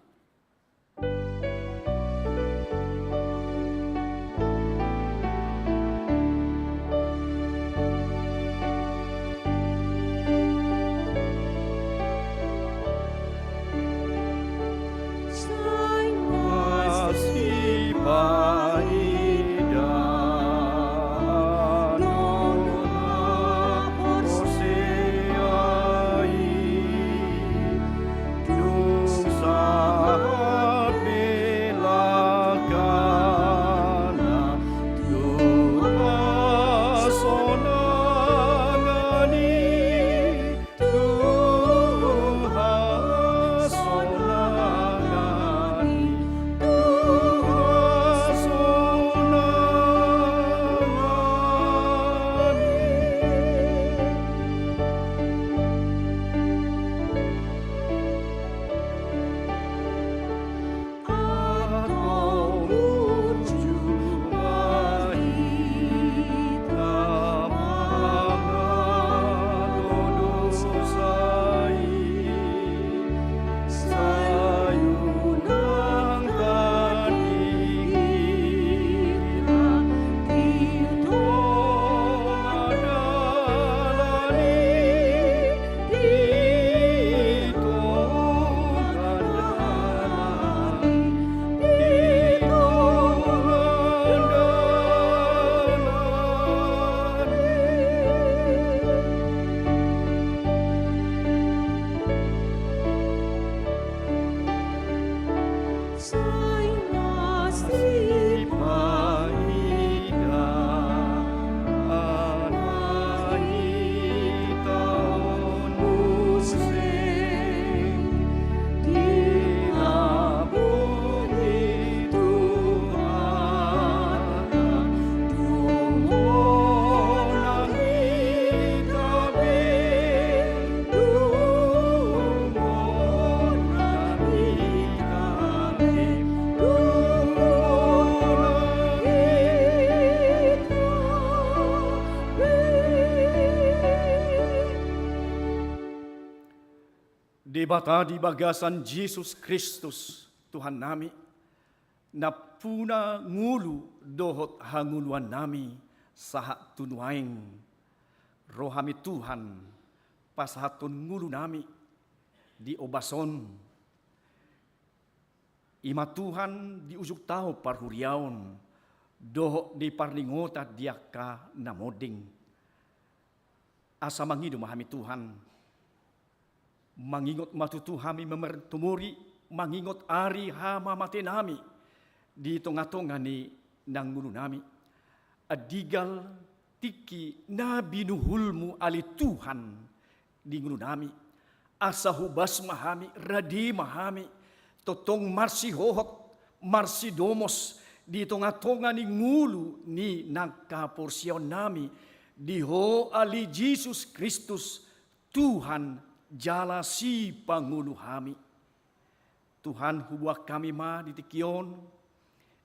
Debata di bagasan Jesus Kristus, Tuhannami, nampuna ngolu dohot hangoluannami sahat tu nuaeng. Rohami Tuhan, pasahathon ngolunami di ombas on. I ma Tuhan di ujung taon parhuriaon dohot di parningotan di angka na monding. Asa mangido ma hami Tuhan, mangingot ma tutu hami mamereng tu mori, mangingot ari hamamatenami di tongatonga ni nang ngolunami. Andigan tingki na binuhulmu ale Tuhan di ngolunami. Asa hobas ma hami, rade ma hami, tongtong marsihohot, marsidomos di tongatonga ni ngolu ni nang haporseaonnami di Ho ale Jesus Kristus, Tuhan jala Sipangolu hami. Tuhan, huboan hami ma di tingki on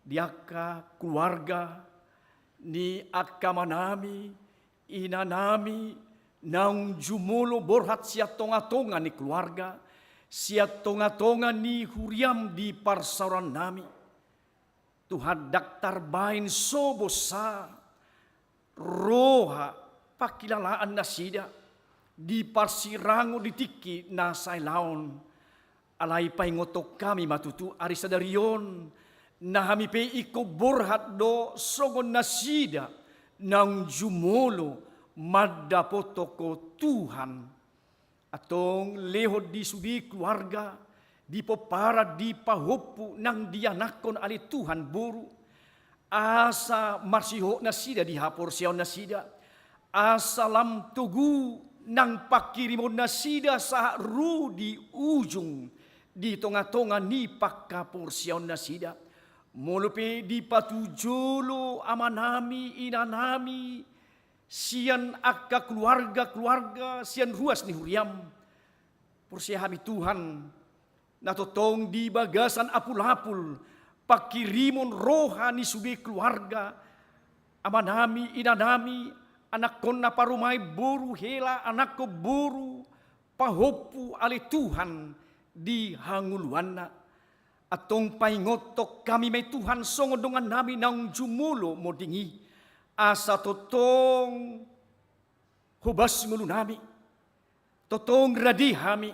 di angka keluarga ni angka amanami, inanami, naung jumolo borhat sian tongatonga ni keluarga, sian tongatonga ni huriam di parsaorannami. Tuhan, ndang tarbaen so bosa roha pangkilalaan nasida di parsirangon di tingki na sai laon. Alai paingothon hami ma tutu ari sadari on, na hami pe ingkon borhat do songon nasida naung jumolo mandapothon Ho Tuhan. Antong lehon di sude keluarga, di pomparan, di pahompu nang di anakkon ale Tuhan boru, asa marsihohot nasida di haporseaon nasida, asa lam togu nang panghirimon nasida sahat ro di ujung di tongatonga ni panghaporseaon nasida. Molo pe dipatujolo amanami, inanami, sian angka keluarga-keluarga, sian ruas ni huriam. Porsea hami Tuhan, na tongtong di bagasan apulapul panghirimon roha ni sude keluarga, amanami, inanami, anakkon na parumaen boru, hela, anakkon boru, pahompu ale Tuhan di hangoluanna. Antong paingothon hami ma i Tuhan songon dongannami naung jumolo monding i, asa tongtong hobas ngolunami, tongtong rade hami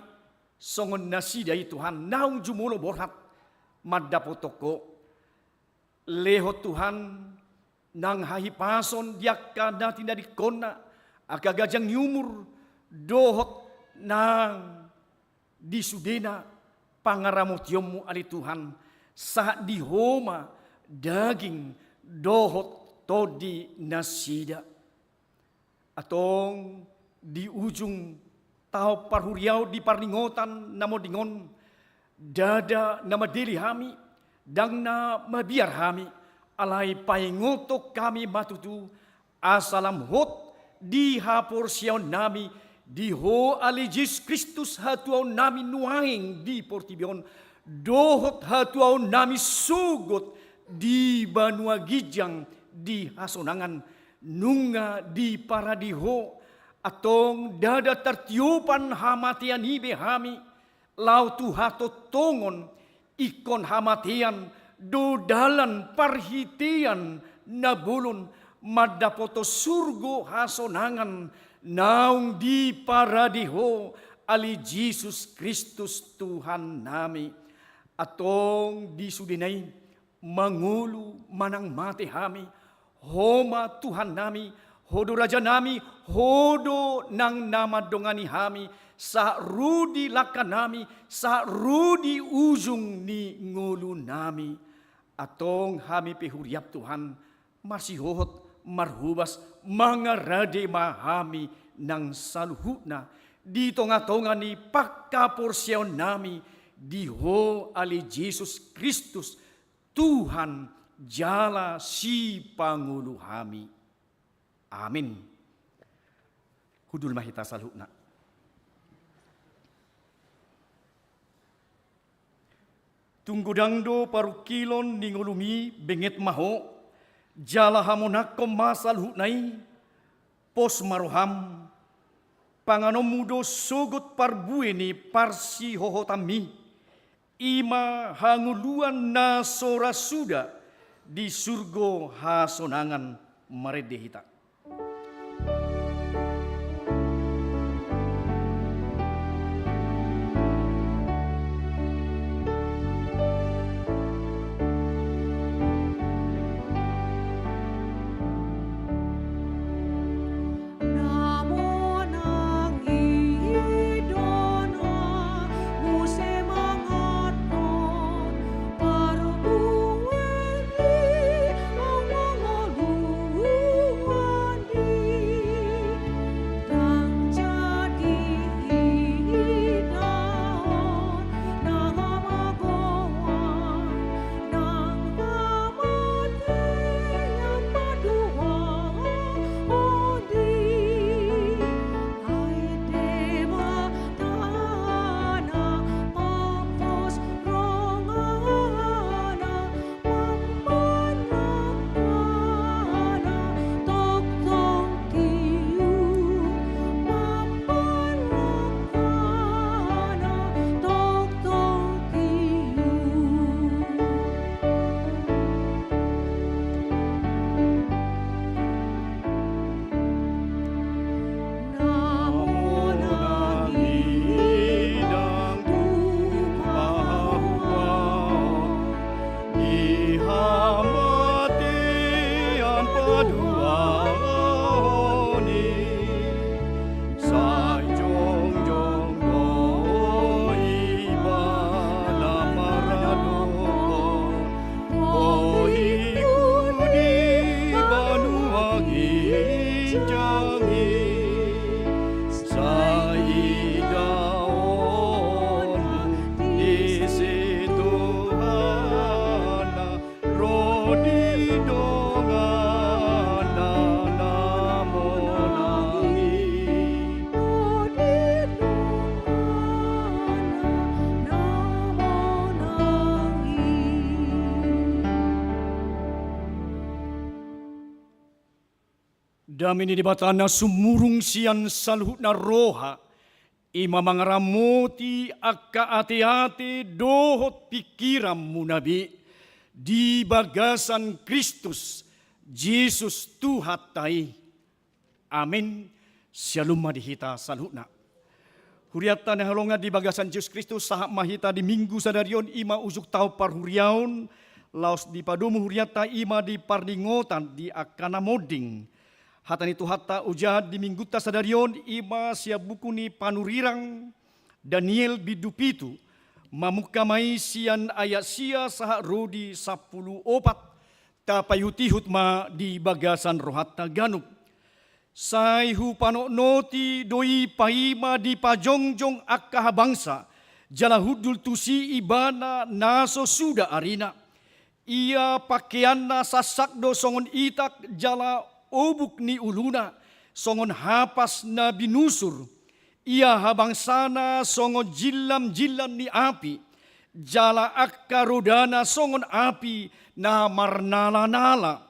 songon nasida i Tuhan naung jumolo borhat mandapothon Ho. Lehon Tuhan nang hahipason di angka na tinadingkonna, angka ganjang ni umur, dohot nang di sudena pangaramotionmu ale Tuhan, sahat di Ho ma daging dohot tondi nasida. Antong di ujung taon parhuriaon di parningotan na monding on, ndada na mandele hami, ndang na mabiar hami, alai paingothon hami ma tutu, asa lam hot di haporseaonnami di Ho ale Jesus Kristus hatuaonnami nuaeng di portibi on, dohot hatuaonnami sogot di banua ginjang di hasonangan, nunga diparade Ho. Antong ndada tartiopan hamatean i be hami, laho tu hatongtongon, ingkon hamatean do dalan parhitean na bolon mandapothon surgo hasonangan naung diparade Ho ale Jesus Kristus Tuhannami. Antong di sudena i, mangolu manang mate hami, Ho ma Tuhannami, Ho do Rajanami, Ho do nang na mandongani hami, sahat ro di langkanami, sahat ro di ujung ni ngolunami. Antong hami pe huriam Tuhan, marsihohot, marhobas, mangarade ma hami nang saluhutna di tongatonga ni panghaporseaonnami di Ho ale Jesus Kristus, Tuhan jala Sipangolu hami. Amin. Hundul ma hita saluhutna. Tung godang do parungkilon ni ngolumi, benget ma ho, jala hamonangkon ma saluhutna i, pos ma roham, Panganonmu do sogot parbue ni parsihohotanmi, i ma hangoluan na so ra suda di surgo hasonangan. Marende hita. Di hamatean paduahon i, sai jongjong do ibana maradophon bohiku di banua ginjang i. Sai idaonmu disi Tuhan na ro di donganna na monang i. Dame ni Debata na sumurung sian saluhutna roha, i ma mangaramoti angka ateate dohot pingkiranmuna be di bagasan Kristus Jesus Tuhanta i. Amen. Syalom ma di hita saluhutna. Hurianta na hinaholongan di bagasan Jesus Kristus, sahat ma hita di Minggu sadari on, i ma ujung taon parhuriaon, laos dipadomu hurianta i ma di parningotan di angka na monding. Hata ni Tuhanta ojahan di Minggunta sadari on, i ma sian buku ni panurirang Daniel bindu pitu, mamungka ma i sian ayat sia sahat ro di sampulu opat. Tapaihutihut ma di bagasan rohanta ganup. Sai hupanotnoti do i paima dipajongjong angka habangsa, jala hundul tusi ibana na so suda arina. Ia pangkeanna sansak do songon itak, jala obuk ni uluna songon hapas na binusur. Ia habangsana songon jillamjillam ni api, jala angka rodana songon api na marnalanala.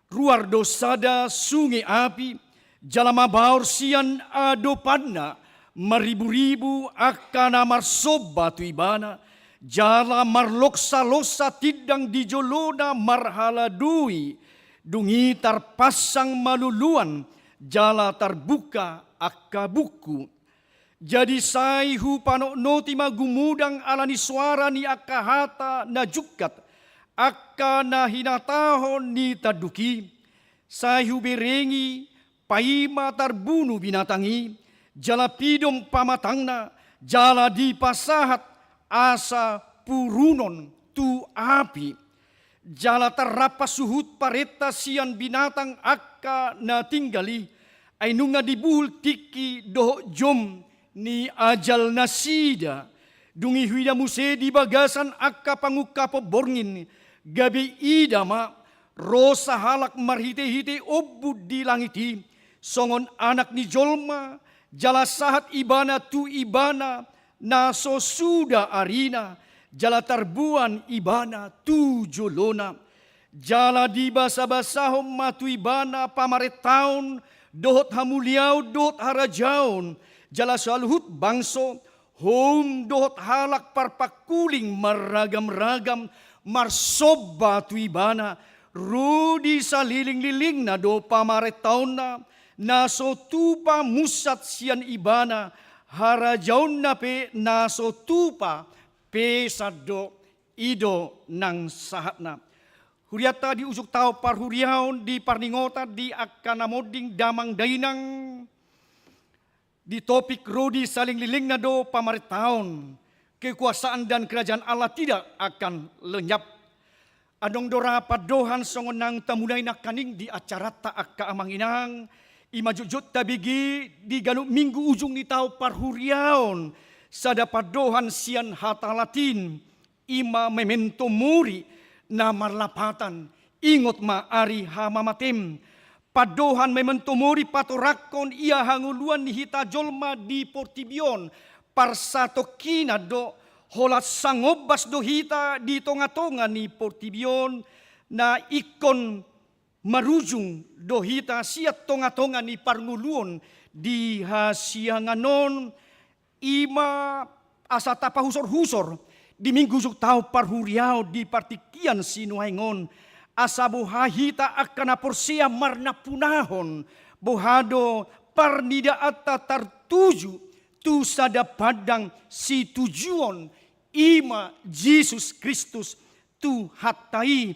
Ruar do sada sunge api, jala mabaor sian adopanna mariburibu angka na marsomba tu ibana, jala marlonsalonsa tindang di jolona marhaladui. Dung i tarpansang ma luluan, jala tarbuka angka buku. Jadi sai hupanotnoti ma gumodang ala ni soara ni angka hata na jungkat, angka na hinatahon ni tanduk i. Sai huberengi paima tarbunu binatang i, jala pidom pamatangna, jala dipasahat asa purunon tu api. Jala tarrampas suhut parenta sian binatang angka na tinggal i, ai nunga dibuhul tingki dohot jom ni ajalnasida. Dung i huida muse di bagasan angka pangungkapon borngin, gabe ida ma, ro sahalak marhitehite ombun di langit i, songon anak ni jolma, jala sahat ibana tu ibana na so suda arina, jala tarboan ibana tu jolona. Jala dibasabasahon ma tu ibana pamarentaon dohot hamuliaon dohot harajaon, jala saluhut bangso, houm dohot halak parpangkuling marragam-ragam, marsomba tu Ibana. Ro di salelenglelengna do pamarentaonna, na so tupa munsat sian Ibana, harajaonna pe na so tupa pesan do. I do nang sahatna. Hurianta di ujung taon parhuriaon, di parningotan di angka na monding, damang dainang, di topik ro di salelenglelengna do pamarentaon, kekuasaan dan kerajaan Allah tidak akan lenyap. Adong do ra pandohan songon naung tamulai nangkaning di acaranta, angka amang inang, i ma jotjot tabege di ganup minggu ujung ni taon parhuriaon, sada pandohan sian hata Latin, i ma memento mori, na marlapatan, ingot ma ari hamamatem. Pandohan memento mori patorangkon ia hangoluan ni hita jolma di portibi on. Parsatongkinan do, holan sangombas do hita di tonga-tonga ni portibi on, na ingkon marujung do hita sian tonga-tonga ni parngoluon di hasiangan on. I ma asa tapahusor-husor di minggu ujung taon parhuriaon di partingkian sinuaeng on, asa boha hita angka na porsea marnampunahon, boha do parnidaanta tartuju tu sada pandang situjuon, i ma Jesus Kristus Tuhanta i.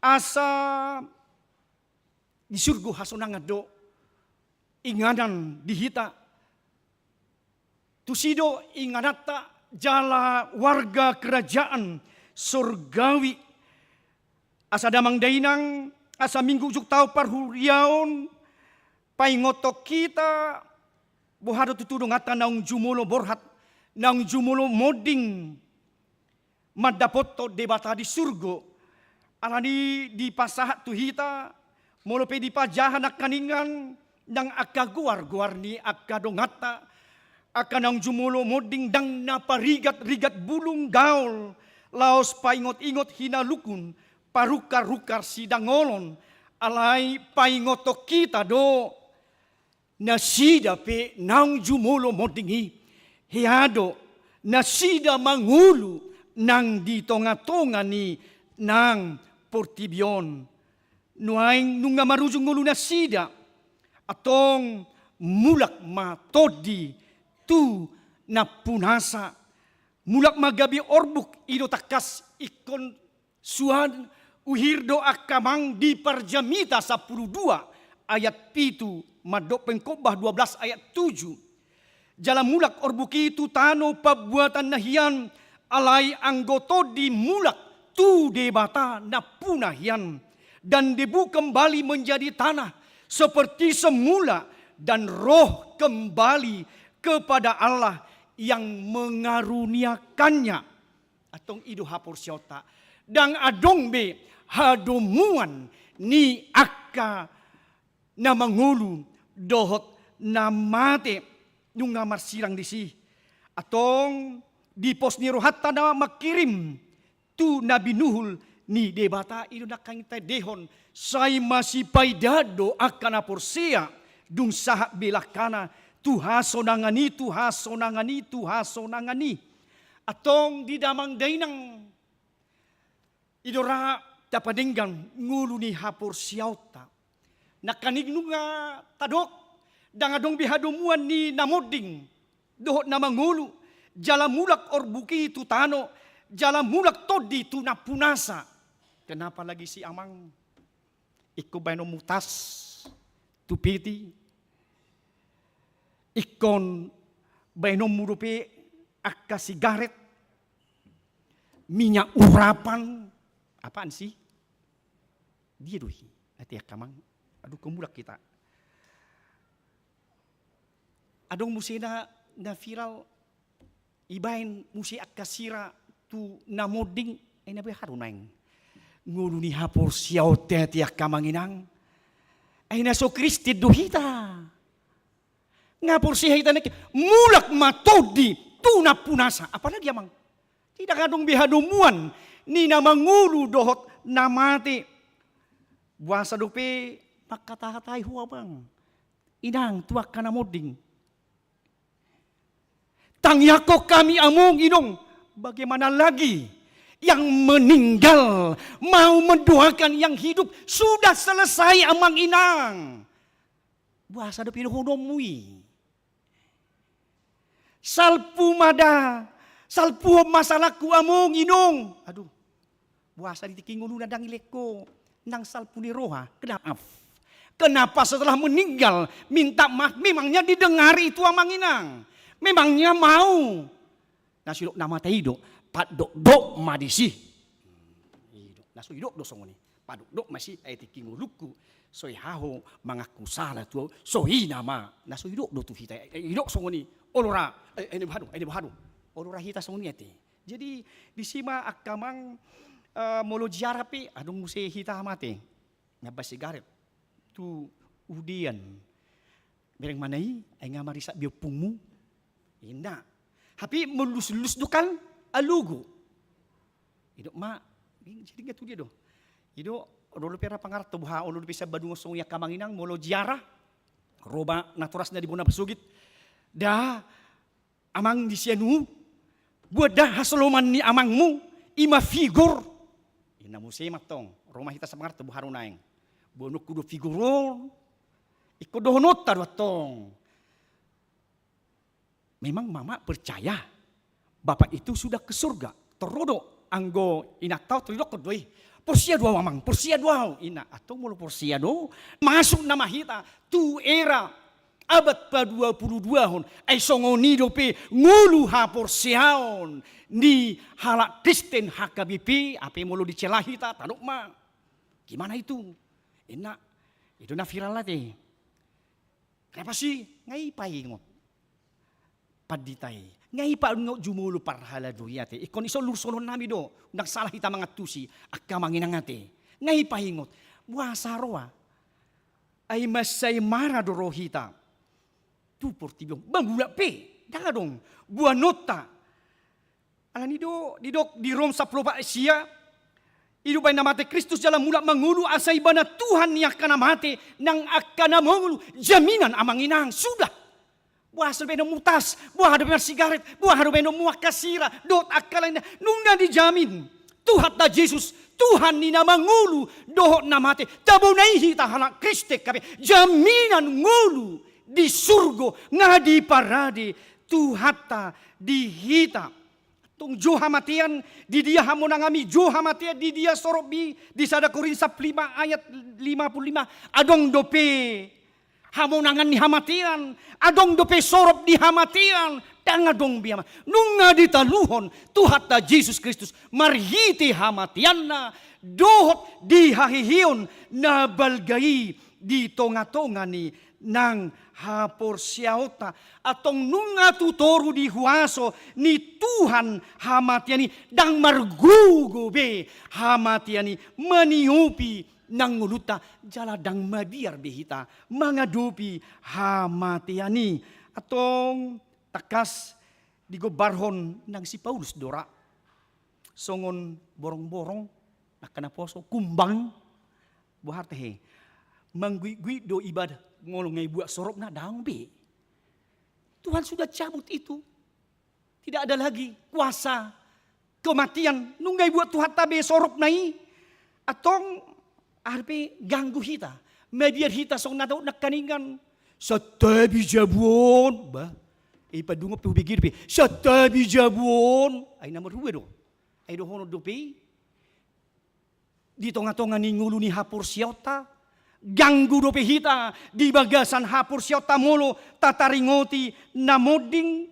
Asa di surgo hasonangan do inganan di hita. Tusi do ingananta jala warga kerajaan sorgawi. Asa damang dainang, asa minggu ujung taon parhuriaon, paingothon hita, boha do tutu donganta naung jumolo borhat, naung jumolo monding mandapothon Debata di surgo. Alani dipasahat tu hita, molo pe dipajaha nangkaningan, nang angka goar-goar ni angka donganta, angka naung jumolo monding, ndang na parigat-rigat bulung gaol, laos paingot-ingot hinalungun, parungkar-rungkar sidangolon, alai paingothon hita do, nasida pe naung jumolo monding i, hea do nasida mangolu nang di tonga-tonga ni nang portibi on. Nuaeng nunga marujung ngolu nasida, antong mulak ma tondi tu nampunasa, mulak ma gabe orbuk. I do tangkas ingkon suan uhir do angka amang di Parjamita sampulu dua ayat pitu mandok Pengkhotbah dua belas ayat tujuh. Jala mulak orbuk i tu tano pambuatan na hian, alai anggo tondi mulak tu Debata nampuna hian, dan debu kembali menjadi tanah seperti semula, dan roh kembali kepada Allah yang mengaruniakannya. Antong i do haporseaonta. Ndang adong be hadomuan ni angka na mangolu dohot na mate, nunga marsirang disi. Antong di pos ni rohanta na mangkirim tu na binuhul ni Debata, i do nangkaning taendehon, sai masipaidaan do angka na porsea, dung sahat be langkana tu hasonangan i, tu hasonangan i, tu hasonangan i. Antong di damang dainang, i do ra tapadenggan ngolu ni haporseaonta. Nangkaning nunga tadok, ndang adong be hadomuan ni na monding dohot na mangolu, jala mulak orbuk i tu tano, jala mulak tondi tu nampunasa. Kenapa lagi si amang? Ingkon baenonmu tas tu peti, ingkon baenonmu dope angka sigaret, minyak urapan, apaan sih? Dia do i, ate angka amang. Aduh, ingkon mulak hita. Adong muse na, na viral, ibaen muse angka sira tu na monding, ai na beha do naeng ngolu ni haporseaonta, ate angka amang inang. Ai na so Kristen do hita. Nga porsea hita nangkin, mulak ma tondi tu nampunasa. Apalagi amang, ndang adong be hadomuan ni na mangolu dohot na mate. Boasa dope mangkatahatai ho amang? Inang, tu angka na monding. Tangiangkon hami among inong, bagaimana lagi yang meninggal mau mendoakan yang hidup? Sudah selesai amang inang. Boasa dope dohononmu i? Salpu ma da, salpuhon ma salangku among inong. Aduh. Boasa di tingki ngoluna ndang dilehon nang salpu ni roha. Kenapa? Kenapa setelah meninggal minta maaf? Memangnya didengar itu amang inang? Memangnya mau? Na so didok na mate i do, padokdok ma disi. I do. Na so didok do songon i. Padokdok ma disi, ai tingki ngolungku so dihaho mangaku sala tu ahu, so i nama. Na so didok do tu hita, eh, didok songon i. Olo ra, eh, eh, boha do, eh, boha do. Olo ra hita songon i ate. Jadi disi ma angka amang, eh, molo ziarah pe adong muse hita mate. Nyambar sigaret tu udean. Bereng ma na i, ai nga marisap be ompungmu. Inda. Hape melus-lus do kan alogo. Didok ma, jadi nga tu dia do. Didok, olo dope ra pangaranto boha, olo dope sian Badungos songon i angka amang inang, molo ziarah, ro ma natorasna di bona pasogit. Da, amang di sian u, boan da hasoloman ni amangmu, i ma figor. Inna muse ma tong, ro ma hita sian pangaranto boha do naeng. Boanonku do figor on, ingkon dohononta do antong. Memang mama percaya Bapak itu sudah ke surga. Tor ro do anggo inanta on, tor didokkon do i. Porsea do ahu amang, porsea do ahu. Inna, antong molo porsea do, masuk nama hita tu era abad paduapuluduahon. Ai songon i dope ngolu haporseaon ni halak Kristen H K B P, hape molo dicela hita, tadok ma. Gimana itu? Inna, i do na viral ate. Kenapa sih? Nga i paingot pandita i. Nga i paingot jumolo parhalado i ate. Ingkon dison lurusononnami do. Ndang salah hita mangantusi angka amang inang ate. Nga i paingot. Boasa roa? Ai mansai mara do roha hita tu portibi on. Mangulak pe. Ndang adong boanonta. Alani do didok di Rom sampulu opat ayat sia, i do umbahen na mate Kristus jala mulak mangolu, asa Ibana Tuhan ni angka na mate nang angka na mangolu, jaminan amang inang, sudah. Boha so baenonmu tas, boha dope marsigaret, boha dope baenonmu angka sira dohot angka lainna, nunga dijamin Tuhanta Jesus, Tuhan ni na mangolu dohot na mate. Tabo na i hita halak Kristen hape, jaminan ngolu di surgo nga diparade Tuhanta di hita. Antong jo hamatean, di dia hamonanganmi? Jo hamatean, di dia soropmi? Di sada Korint sampulu lima ayat lima pulu lima. Adong dope hamonangan ni hamatean? Adong dope sorop ni hamatean? Ndang adong be amang. Nunga ditaluhon Tuhanta Jesus Kristus marhite hamateanna dohot di haheheon na balga i di tongatonga ni nang haporseaonta. Antong nunga tu toru di huaso ni Tuhan hamatean i, ndang margogo be hamatean i maniopi nang ngolunta, jala ndang mabiar be hita mangadopi hamatean i. Antong tangkas digombarhon nang si Paulus do ra songon borongborong, angka na poso, kumbang. Boha tahe? Mangguitguit do iba molo nga dibuat soropna? Daong be. Tuhan sudah cabut itu. Tidak ada lagi kuasa kematian. Nunga dibuat Tuhanta be soropna i. Antong, aha dope ganggu hita, mabiar hita songon na tau nangkaningan. Santabi jabu on. Bah, i pandungop pe hubege dope. Santabi jabu on. Ai na marhua do. Ai dohonon dope i di tongatonga ni ngolu ni haporseaonta. Ganggu dope hita di bagasan haporseaonta molo tataringoti na monding.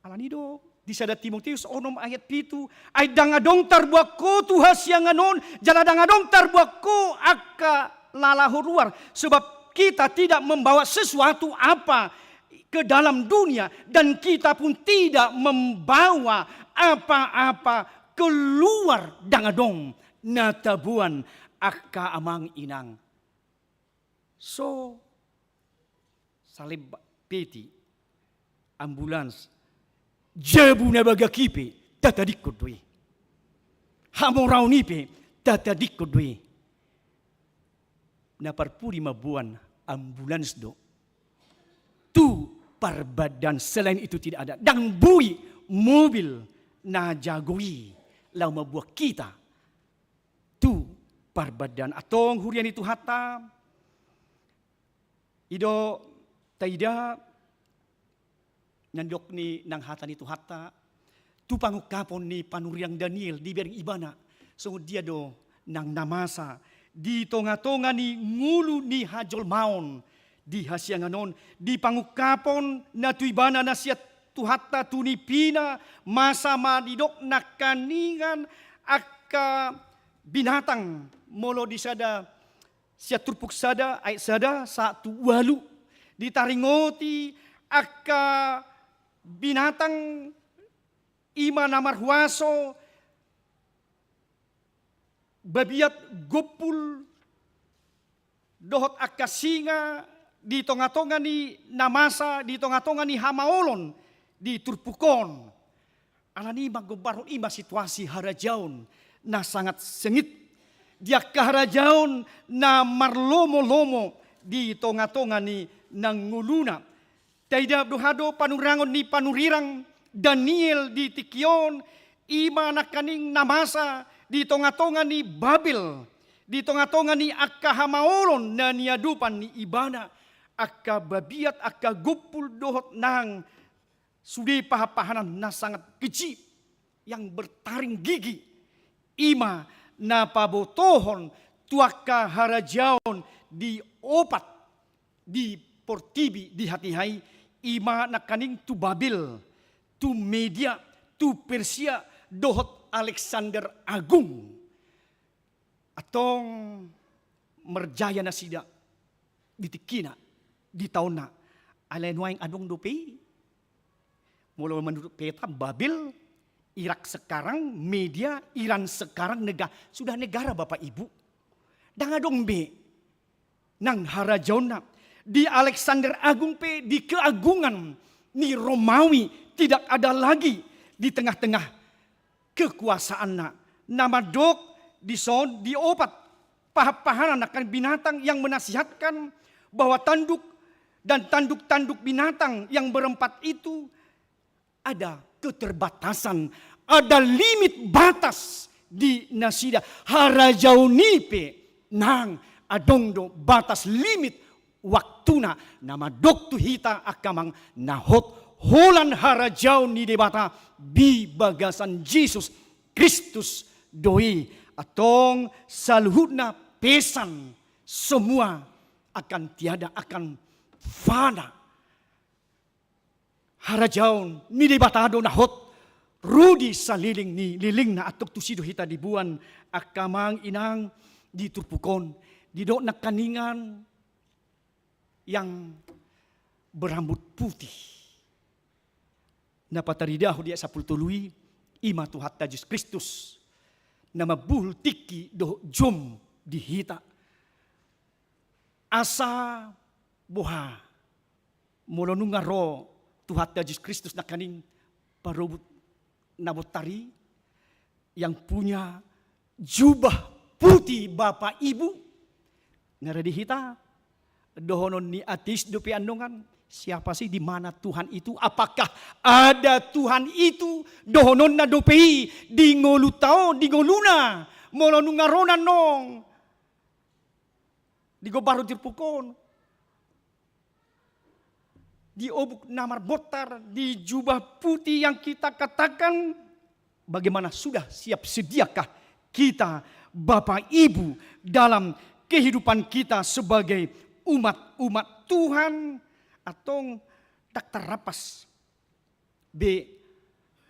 Alani do di sada Timoteus onom ayat pitu, ai ndang adong tarboan ho tu hasiangan on, jala ndang adong tarboan ho angka lalaho ruar, sebab kita tidak membawa sesuatu apa ke dalam dunia, dan kita pun tidak membawa apa-apa keluar. Ndang adong na taboan angka amang inang. So salembak, peti, ambulans, jabu na bagak i pe tatadingkon do i. Hamoraon i pe tatadingkon do i. Na parpudi mamboan ambulans do tu parbandaan, selain itu tidak ada. Ndang boi mobil na jago i laho mambuat hita tu parbandaan. Antong huria ni Tuhanta, i do taida na nidok ni nang hata ni Tuhanta, tu pangungkapon ni panurirang Daniel dibereng ibana, songon dia do nang na masa di tonga-tonga ni ngolu ni hajolmaon di hasiangan on, di pangungkapon na tu ibana na sian Tuhanta tu nipina, masa ma didok nangkaningan angka binatang, molo di sada, sian turpuk sada ayat sada sahat tu ualu, ditaringoti angka binatang i ma na marhuaso, babiat, gompul, dohot angka singa di tonga-tonga ni na masa, di tonga-tonga ni hamaolon di turpuk on. Alani i manggombarhon i ma situasi harajaon na sangat sengit, di angka harajaon na marlomo-lomo di tonga-tonga ni nang ngoluna. Taida do hado panurangon ni panurirang Daniel di tingki on, i ma nangkaning na masa di tonga-tonga ni Babel, di tonga-tonga ni angka hamaolon na niadopan ni ibana, angka babiat, angka gompul dohot nang sude pahan-pahanan na sangat keji yang bertaring gigi, i ma na pabotohon tu angka harajaon di opat di portibi di hatiha i, i ma nangkaning tu Babel, tu Media, tu Persia, dohot Alexander Agung. Antong marjaya nasida di tingkina, di taonna. Alai nuaeng adong dope i. Molo menurut peta, Babel, Irak sekarang, Media, Iran sekarang, nega-, sudah negara, Bapak Ibu. Ndang adong be nang harajaonna. Di Alexander Agung pe, di keagungan ni Romawi, tidak ada lagi di tengah-tengah kekuasaanna. Na mandok dison di opat pahan-pahanan angka binatang yang menasihatkan bahwa tanduk dan tanduk-tanduk binatang yang berempat itu ada keterbatasan, ada limit batas di nasida. Harajaon i pe nang adong do batas limit waktuna, na mandok tu hita angka amang na hot, holan harajaon ni Debata di bagasan Jesus Kristus do i. Antong saluhutna pesan, semua akan tiada, akan fana. Harajaon ni Debata do na hot ro di saleleng ni lelengna. Antong tusi do hita diboan angka amang inang di turpuk on, didok nangkaningan yang berambut putih. Na pataridahon di ayat sampulu tolu i, i ma Tuhanta Jesus Kristus, na mambuhul tingki dohot jom di hita. Asa boha molo nunga ro Tuhanta Jesus Kristus nangkaning parobut na bontar i, yang punya jubah putih, Bapak Ibu. Na rade hita, dohonon ni ateis dope annon kan, siapa sih, di mana Tuhan itu? Apakah ada Tuhan itu? Dohononna dope i di ngolunta on, di ngoluna. Molo nunga ro annon, digombarhon turpuk on, di obuk na marbontar, di jubah putih yang kita katakan, bagaimana, sudah siap sediakah kita, Bapak Ibu, dalam kehidupan kita sebagai umat-umat Tuhan? Antong ndang tarrampas be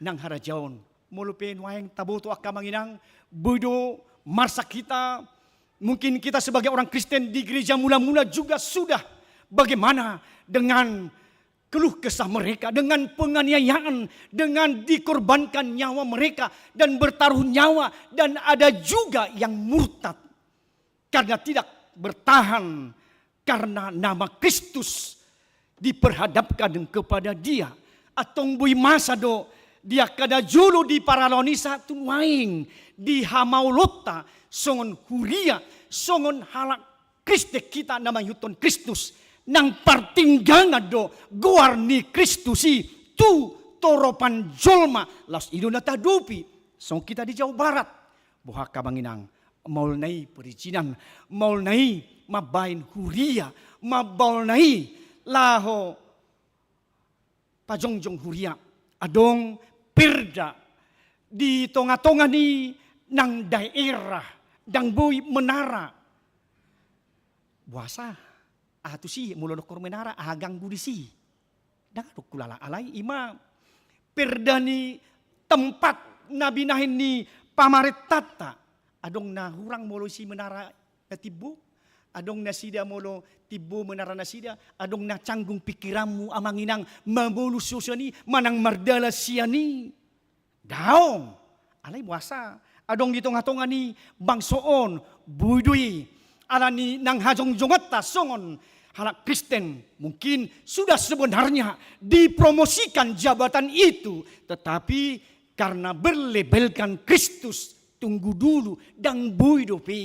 nang harajaon. Molo pe nuaeng taboto angka amang inang, boi do marsak hita, mungkin kita sebagai orang Kristen di gereja mula-mula juga sudah, bagaimana dengan keluh kesah mereka, dengan penganiayaan, dengan dikorbankan nyawa mereka dan bertaruh nyawa, dan ada juga yang murtad karena tidak bertahan karena nama Kristus diperhadapkan kepada dia. Antong boi masa do di angka na jolo di paralaon i sahat tu nuaeng di hamaolonta songon huria, songon halak Kristen hita na mangihuthon Kristus, nang partinggangan do goar ni Kristus i tu toropan jolma, laos i do na tahadopi. Songon hita di Jawa Barat, boha angka amang inang, maol na i perizinan, maol na i mambahen huria, mambaol na i laho pajongjong huria. Adong perda di tongatonga ni nang daerah, ndang boi menara. Boasa? Aha tusi molo dokkon menara, aha ganggu disi? Ndang adong hulala, alai i ma perda ni tempat na binahen ni pamarentanta. Adong na hurang molo isi menara na timbo? Adong nasida molo timbo menara nasida? Adong na canggung pikiranmu amang inang mamolus sian i manang mardalan sian i? Daong. Alai boasa? Adong di tongatonga ni bangso on, boi do i. Alani nang hajongjonganta songon halak Kristen, mungkin sudah sebenarnya dipromosikan jabatan itu, tetapi karena berlabelkan Kristus, tunggu dulu, ndang boi dope.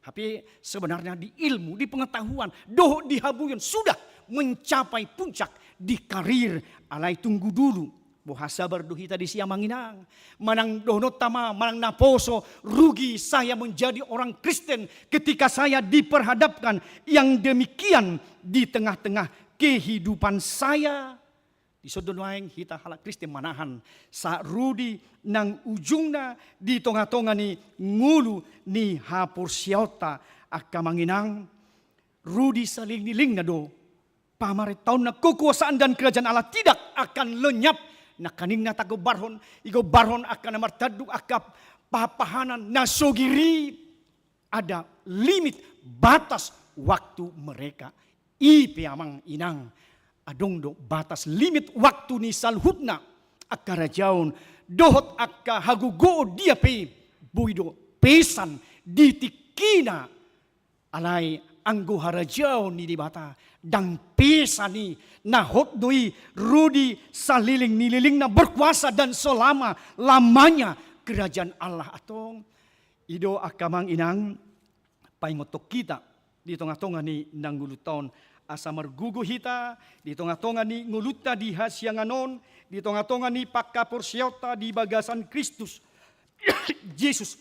Hape sebenarnya di ilmu, di pengetahuan, dohot di habuion sudah mencapai puncak di karir, alai tunggu dulu. Boha, sabar do hita disi amang inang? Manang dohononta ma, manang naposo, rugi saya menjadi orang Kristen ketika saya diperhadapkan yang demikian di tengah-tengah kehidupan saya? Dison do nuaeng hita halak Kristen manahan sahat ro di nang ujungna di tongatonga ni ngolu ni haporseaonta, angka amang inang. Ro di salelenglelengna do pamarentaon, na kekuasaan dan kerajaan Allah tidak akan lenyap. Nangkaning na tagombarhon, digombarhon angka na martanduk, angka pahanpahanan na so giri, ada limit, batas waktu mereka. I pe amang inang, adong do batas limit waktu ni saluhutna angka harajaon dohot angka hagogoon dia pe, boi do pesan di tingkina. Alai anggo harajaon ni Debata ndang pesan i, na hot do i, ro di saleleng ni lelengna, berkuasa dan selama-lamanya kerajaan Allah, antong. I do angka amang inang, paingothon hita di tongatonga ni nang ngolunta on, asa margogo hita di tongatonga ni ngolunta di hasiangan on, di tongatonga ni panghaporseaonta di bagasan Kristus Jesus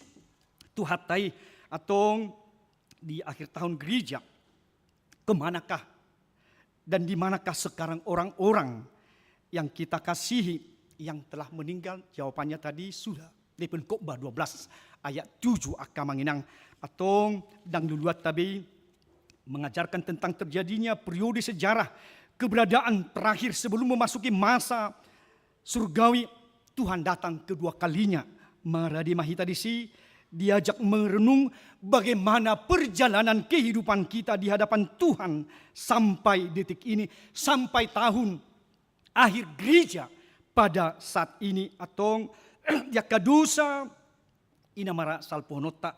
Tuhanta i, antong. Di akhir tahun gereja, kemanakah dan di manakah sekarang orang-orang yang kita kasihi yang telah meninggal? Jawabannya tadi sudah di Pengkhotbah dua belas ayat tujuh, angka amang inang. Antong, ndang luluanta be i mengajarkan tentang terjadinya periode sejarah keberadaan terakhir sebelum memasuki masa surgawi, Tuhan datang kedua kalinya. Marade ma hita disi diajak merenung bagaimana perjalanan kehidupan kita di hadapan Tuhan sampai detik ini, sampai tahun akhir gereja pada saat ini, antong. Di angka dosa i na marasalpuhononta,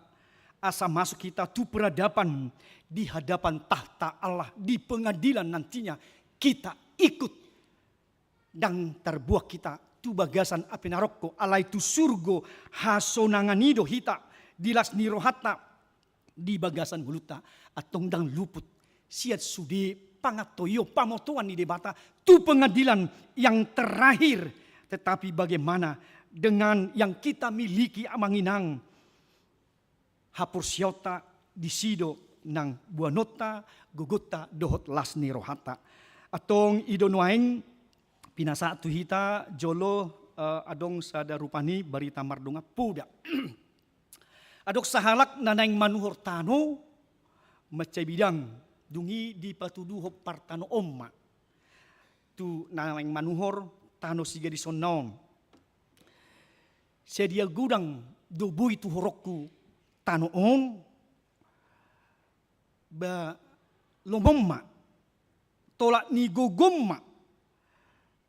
asa masuk hita tu peradaban di hadapan tahta Allah di pengadilan nantinya. Kita ikut, ndang tarbuang hita tu bagasan api narokko, alai tu surgo hasonangan i do hita di las ni rohanta, di bagasan ngolunta. Antong, ndang luput sian sude pangantoion, pamotoan ni Debata tu pengadilan yang terakhir. Tetapi bagaimana dengan yang kita miliki, amang inang? Haporseaonta, disi do nang boanonta, gogonta dohot las ni rohanta. Antong, i do nuaeng pinasahat tu hita jolo, eh, adong sada rupa ni barita mardongan poda. Adong sahalak na naeng manuhor tano mansai bidang, dung i dipatuduhon partanoon ma tu na naeng manuhor tano sigadisonna on. Sadia godang do boi tuhoronku tano on? Ba lomom ma, tolap ni gogom ma,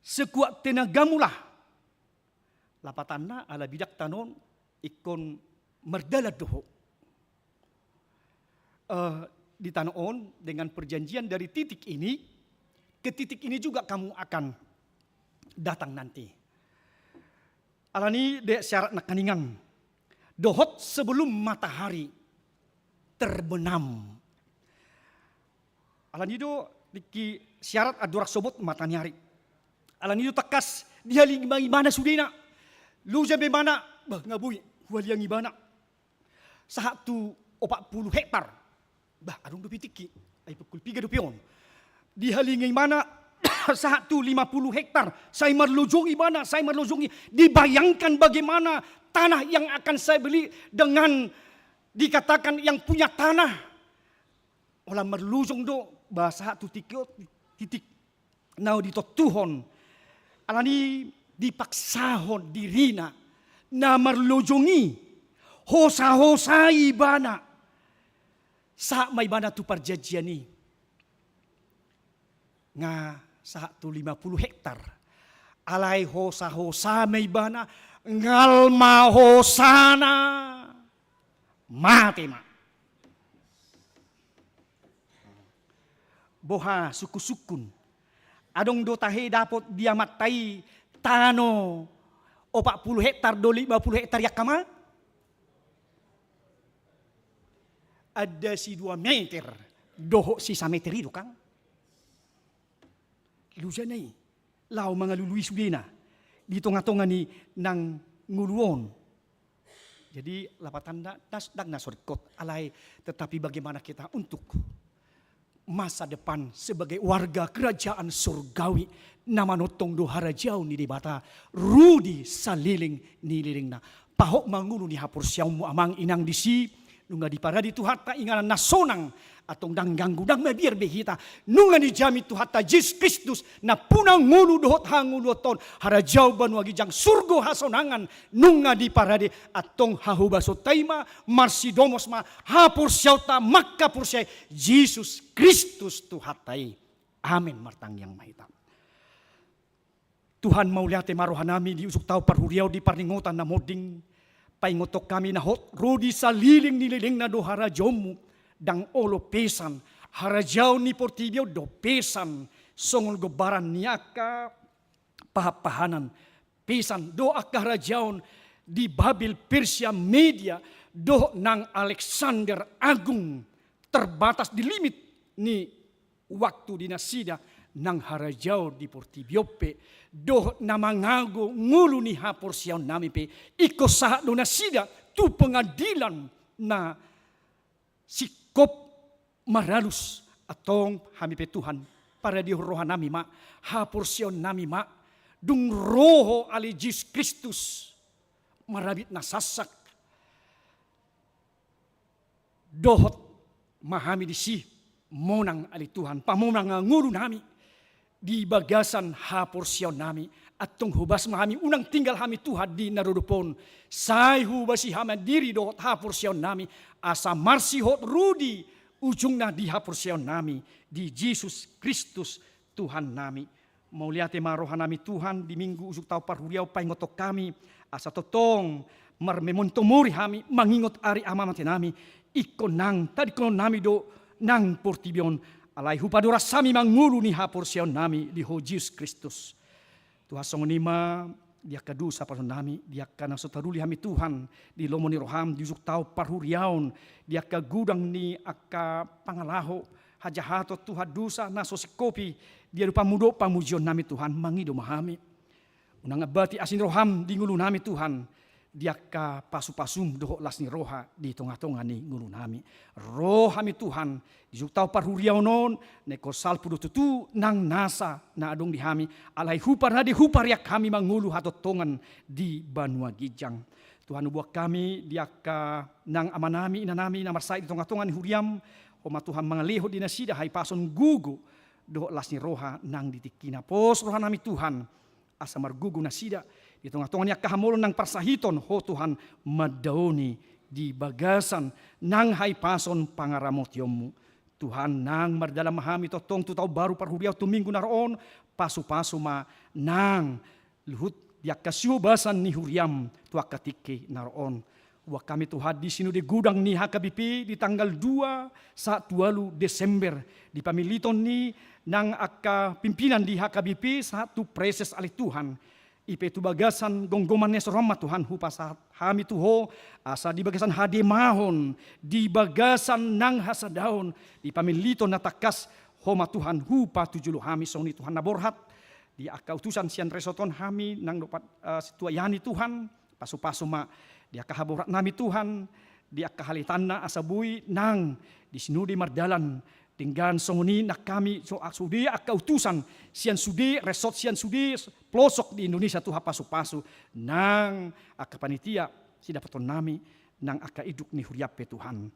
sekuat tenagamulah. Lapatanna, ala bidang tano on ingkon mardalan do ho, eh, di tano on dengan perjanjian dari titik ini ke titik ini juga kamu akan datang nanti. Alani i, di syarat nangkaningan, dohot sebelum matahari terbenam, Alani do tingki siarat andorang sobot mataniari. Alani do tangkas dihalingi ma ibana sudena. Loja ma ibana, bah, nga boi huhaliangi ibana. Sahat tu opat pulu hektar. Bah, adong dope tingki. Ai pukul piga dope on. Dihalingi ibana sahat tu lima pulu hektar. Sai marlojong ibana, sai marlojong i. Dibayangkan bagaimana tanah yang akan saya beli dengan dikatakan yang punya tanah. Holan marlojong do, bah, sahat tu tingki on, titik na ditontuhon. Alani dipaksahon dirina na marlojong i, hosa-hosai ibana. Sahat ma ibana tu parjanjian i. Nga sahat tu lima pulu hektar. Alai hosa-hosa ma ibana, ngal ma hosana. Mate ma. Boha sungkun-sungkun. Adong do tahe dapot di amanta i tano opat pulu hektar do lima pulu hektar i angka ma? Ada si dua meter dohot si sameter i do kan. Lojana i laho mangalului sudena di tonga-tonga ni nang ngolu on. Jadi lapatanna, ndang na so ringkot, alai tetapi bagaimana kita untuk masa depan sebagai warga kerajaan surgawi na manongtong do harajaon ni Debata ro di saleleng ni lelengna. Pahot ma ngolu ni haporseaonmu amang inang disi, nunga diparade Tuhanta inganan na sonang, antong ndang ganggu, ndang mabiar be hita. Nunga dijamin Tuhanta Jesus Kristus, nampuna ngolu dohot hangoluanta on, harajaon banua ginjang, surgo hasonangan, nunga diparade, antong hahobasonta i ma, marsidomos ma haporseaonta mangkaporseai Jesus Kristus Tuhanta i. Amen. Martangiang ma hita. Tuhan, mauliate ma rohanami di ujung taon parhuriaon di parningotan na monding. Paingothon hami na hot ro di saleleng ni lelengna do harajaonmu, ndang olo pesan, harajaon ni portibi on do pesan, songon gombaran ni angka pahanpahanan, pesan do angka harajaon di Babel, Persia, Media, dohot nang Alexander Agung, terbatas di limit ni waktu di nasida nang harajaon di portibi on pe, dohot na mangago ngolu ni haporseaonnami pe, ingkon sahat do nasida tu pengadilan na singkop maralus. Antong hami pe Tuhan, paradehon rohanami ma, haporseaonnami ma, dung ro Ho ale Jesus Kristus, marabit na sassak, dohot ma hami disi monang ale Tuhan, pamonang ngolunami di bagasan haporseaonnami. Antong hobas ma hami, unang tinggal hami Tuhan di na rorop on, sai hobasi hami diri dohot haporseaonnami, asa marsihot ro di ujungna di haporseaonnami di Jesus Kristus Tuhannami. Mauliate ma rohanami Tuhan, di Minggu ujung taon parhuriaon paingothon hami, asa tongtong marmemento mori hami mangingot ari amamatenami, ingkon nang tadingkononnami do nang portibi on, alai hupadoras hami ma ngolu ni haporseaonnami di Ho Jesus Kristus. Tuhan, songon i ma di angka dosa pasahatonnami, di angka na so taruli hami Tuhan di lomo ni roham di ujung taon parhuriaon, di angka godang ni angka pangalaho, hajahaton Tuhan, dosa na so singkopi di adopanmu dohot pamujionnami Tuhan, mangido ma hami. Unang ambati asi ni roham di ngolunami Tuhan, di angka pasupasum dohot las ni roha di tongatonga ni ngolunami. Ro hami Tuhan, di ujung taon parhuriaon on, na ingkon salpu do tutu nang nasa na adong di hami, alai huparade hupariak hami ma ngolu hatongtongan di banua ginjang. Tuhan, huboan hami di angka nang amanami, inanami na marsahit di tongatonga ni huriam, Ho ma Tuhan mangalehon di nasida hahipason, gogo dohot las ni roha nang di tingkina. Pos rohanami Tuhan, asa margogo nasida di tongatonga ni angka hamolon nang parsahiton, Ho Tuhan mandaoni di bagasan nang hahipason pangaramotionmu. Tuhan, nang mardalan ma hami tongtong tu taon baru parhuriaon tu Minggu na ro on, pasupasu ma nang luhut di angka sihobasan ni huriam tu angka tingki na ro on. Huboan hami Tuhan di sinode godang ni H K B P di tanggal dua sahat tu ualu Desember, di pamiliton ni nang angka pimpinan di H K B P sahat tu praeses ale Tuhan. I pe tu bagasan gomgoman ni asi ni roham ma Tuhan hupasahat hami tu Ho, asa di bagasan hademahon, di bagasan nang hasadaon, di pamiliton na tangkas Ho ma Tuhan hupatujolo hami songon i Tuhan na borhat, di angka utusan sian resort on hami nang dohot, eh, situan i Tuhan, pasu-pasu ma di angka haborhat nami Tuhan, di angka haletanna asa boi nang di sinode mardalan, denggan songon i nang hami so, sude angka utusan sian sude resort sian sude pelosok di Indonesia Tuhan pasu-pasu, nang angka panitia sidapoton nami, nang angka induk ni huria pe Tuhan.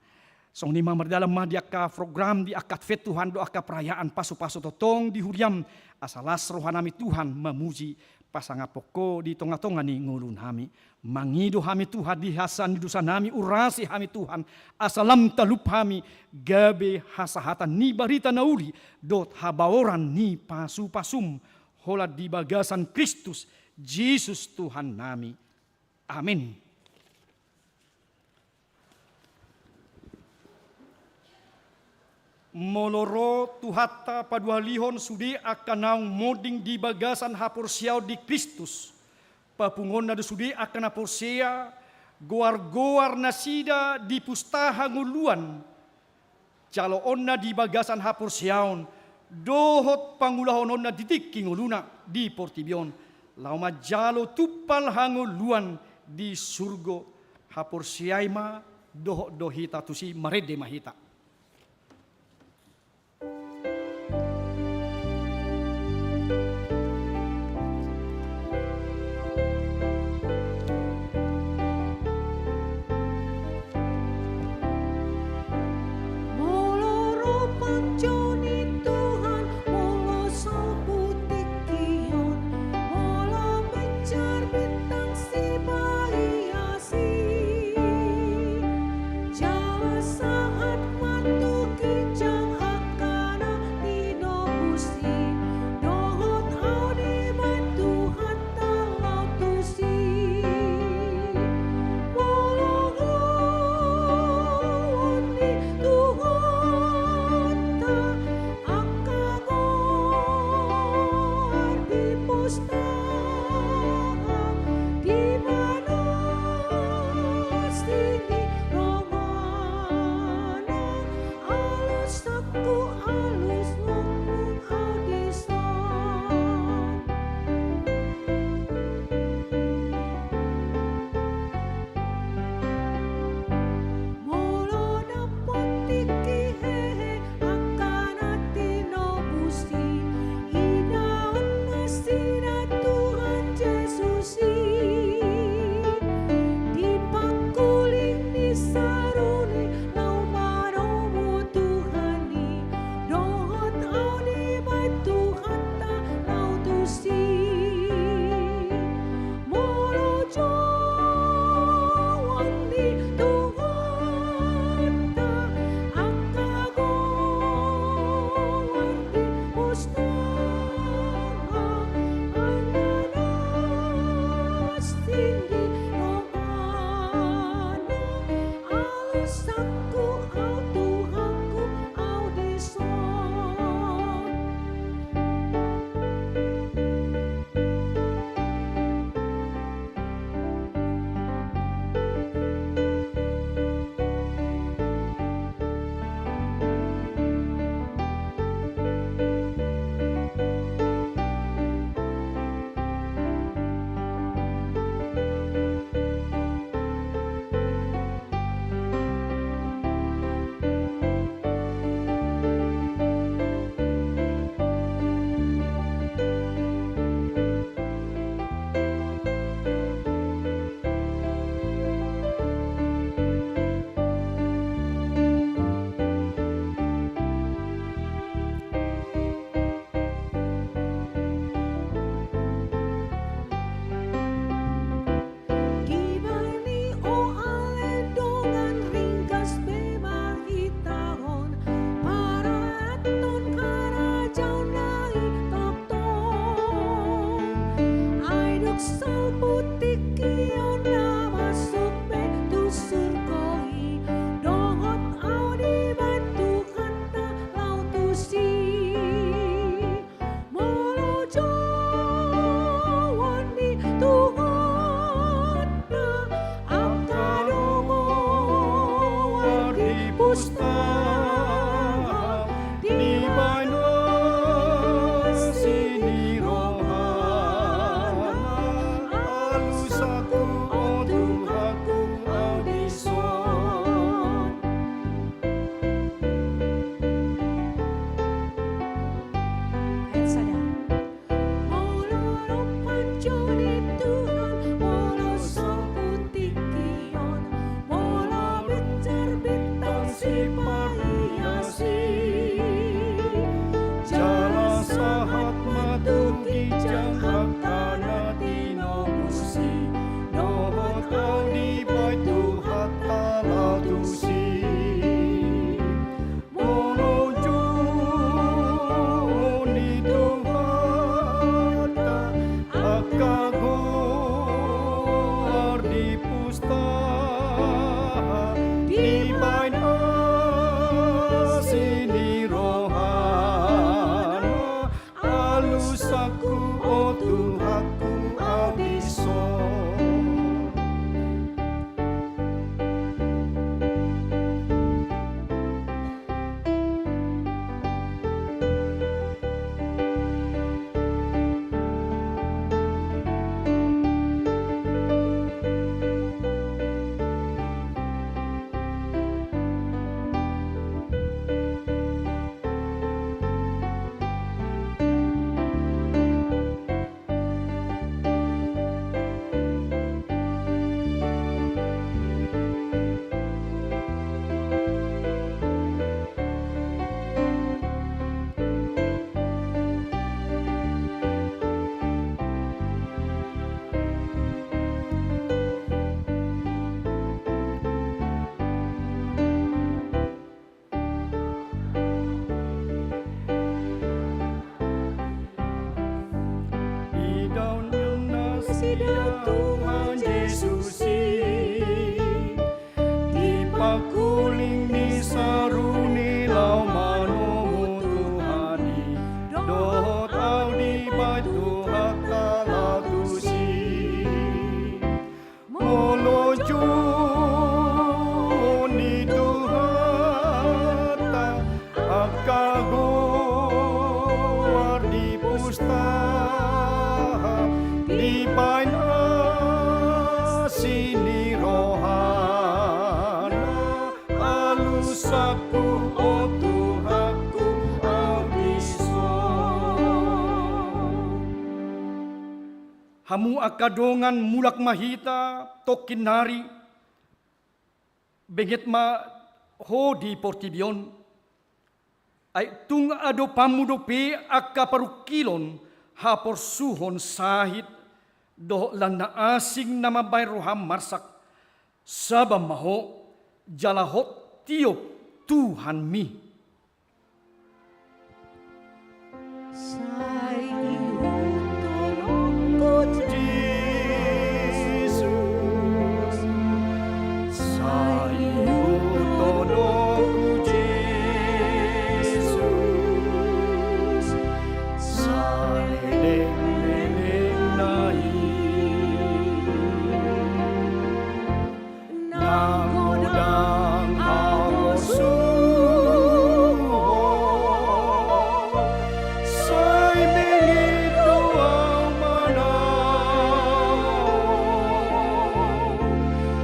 Songon i ma mardalan ma di angka program, di angka Advent Tuhan, dohot angka perayaan pasu-pasu tongtong di huriam, asa las roha nami Tuhan mamuji pasangaphon Ho di tonga-tonga ni ngolu nami. Mangido hami Tuhan di hasahatan ni dosa nami, urasi hami Tuhan, asa lam talup hami gabe hasahatan ni barita na uli, dohot habaoran ni pasu-pasum, holan di bagasan Kristus Jesus Tuhan nami. Amin. Molo ro Tuhanta paduahalihon sude angka naung monding di bagasan haporseaon di Kristus, papunguonna do sude angka na porsea, goar-goar nasida di pusta hangoluan, jaloonna di bagasan haporseaon, dohot pangulahononna di tingki ngoluna di portibi on, laho manjalo tumpal hangoluan di surgo. Haporseai ma, dohot do hita tusi, marende ma hita. Molo ro panjou ni Tuhan, molo salpu tingki on, molo mencar bintang sibahiasi, jala sahat Sian Tuhan Jesus i, di pangkuling ni saruni laho manomu Tuhan i, dohot ahu dibaen Tuhanta laho tusi. Molo jumolo ni Tuhanta angka goar di pustaha, dibaen asi ni rohana, alusangku, o Tuhanku, ahu dison. Hamu angka dongan, mulak ma hita tongkin nari, benget ma ho di portibi on. Ai tung adopanmu dope angka parungkilon, haporsuhon, sahit dohot lan na asing na mambahen roham marsak. Sabar ma ho, jala hot tiop Tuhanmi. Sai ihut tolongku Jesus, sai ihut tolongku Jesus, saleleng-lelengna i. Nang godang haporsuhon, sai benget do ahu manang.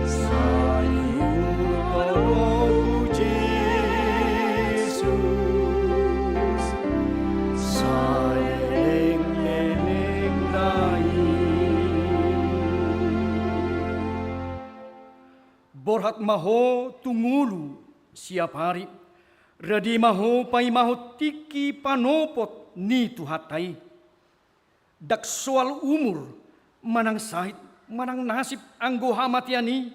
Sai ihut tolongku Jesus, saleleng-lelengna i. Borhat ma ho tu ngolu siap ari, rade ma ho paimahon tingki panopot ni Tuhanta i. Ndang soal umur, manang sahit, manang nasib anggo hamatean i,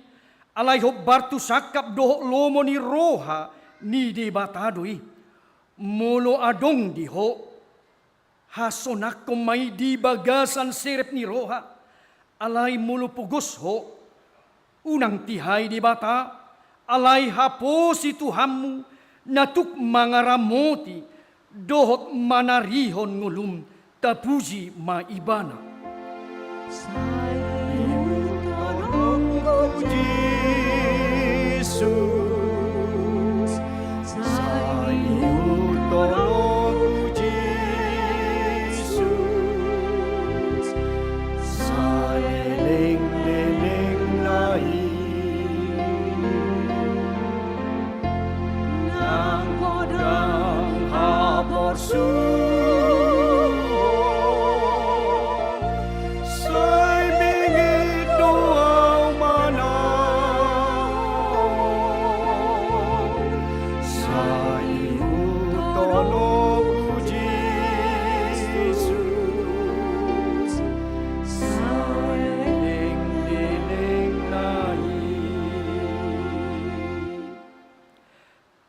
alai hombar tu sangkap dohot lomo ni roha ni Debata do i. Molo adong di ho, hasonangkon ma i di bagasan serep ni roha. Alai molo pogos ho, unang tihai Debata, alai haposi Tuhanmu, na tuk mangaramoti dohot manarihon ngolum. Tapuji ma Ibana. Sai ihut tolongku Jesus, sai ihut tolongku Jesus, saleleng-lelengna i. Nang godang haporsuhon, sai benget do ahu manang. Sai ihut tolongku Jesus, saleleng-lelengna i.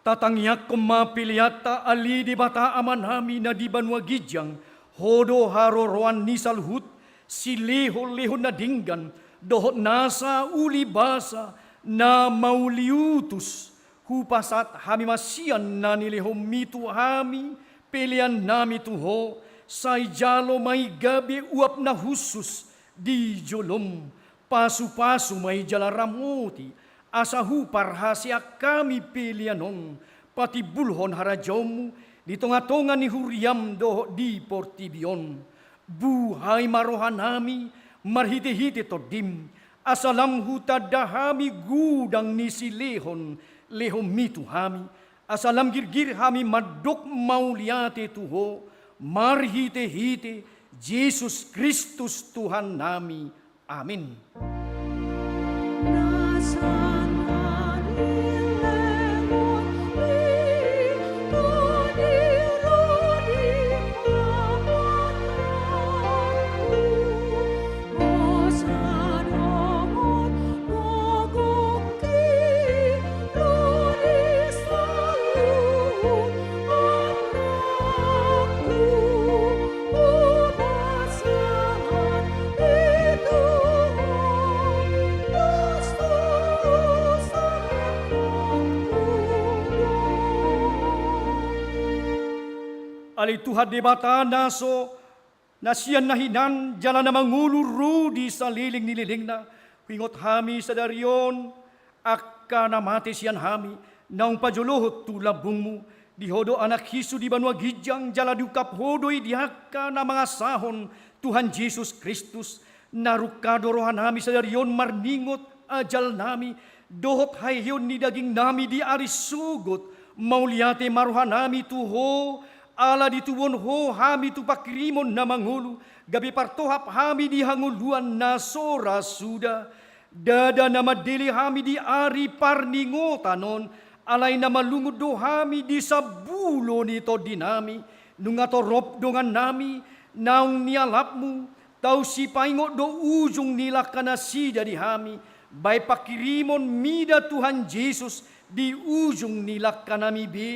Tatangiangkon ma peleanta, ale Debata Amanami na di banua ginjang. Ho do haroroan ni saluhut silehon-lehon na denggan dohot nasa ulibasa na mauliutus. Hupasahat hami ma sian na nilehonmi tu hami peleannami tu ho, sai jalo ma i gabe uap na hushus di jolom. Pasu-pasu ma i jala ramoti, asa huparhaseang hami pelean on patimbulhon harajaonmu di tonga-tonga ni huriam dohot di portibi on. Buhai ma rohanami marhite-hite Tondim, asa lam hutanda hami godang ni silehon-lehonmi tu hami, asa lam girgir hami mandok mauliate tu ho, marhite-hite Jesus Kristus Tuhannami. Amin. Alai Tuhan Debata na so, na sian na hinan jala na mangolu ro di saleleng ni lelengna, huingot hami sadari on angka na mate sian hami, naung pajolohon tu lambungmu. Di Ho do Anaksi so di banua ginjang, jala diungkap Ho do i di angka na mangasahon Tuhan Jesus Kristus. Na rungka do rohanami sadari on marningot ajalnami dohot haheheon ni dagingnami di ari sogot. Mauliate ma rohanami tu Ho, ala ditubuhon Ho hami tu pangkirimon na mangolu, gabe partohap hami di hangoluan na so ra suda. Ndada na mandele hami di ari parningotan on, alai na malungun do hami di sambulo ni tondinami. Nunga torop dongannami naung nialapmu, tau sipaingot do ujung ni langkanasida di hami, baen pangkirimon mida Tuhan Jesus di ujung ni langkanami be.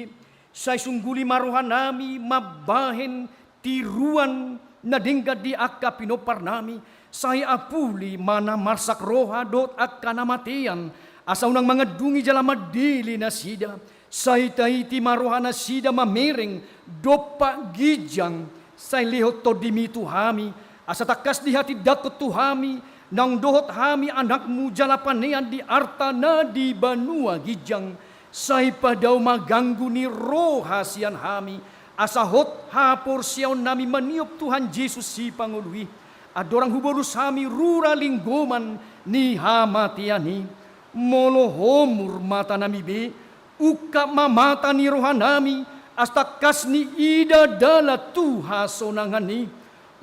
Sai sungguli ma rohanami mambahen tiruan na denggan di angka pinomparnami. Sai apuli ma na marsak roha dohot angka na matean, asa unang mangandungi jala mandele nasida. Sai taiti ma rohanasida mamereng dompak ginjang. Sai lehon tondimi tu hami, asa tangkas dihatindangkon tu hami, naung dohot hami anakmu jala panean di arta na di banua ginjang. Sai padao ma ganggu ni roha sian hami, asa hot haporseaonnami maniop Tuhan Jesus Sipangolu i. Andorang hubolus hami rura linggoman ni hamatean i. Molo homur matanami be, ungkap ma mata ni rohanami, asa tangkas niida dalan tu hasonangan i.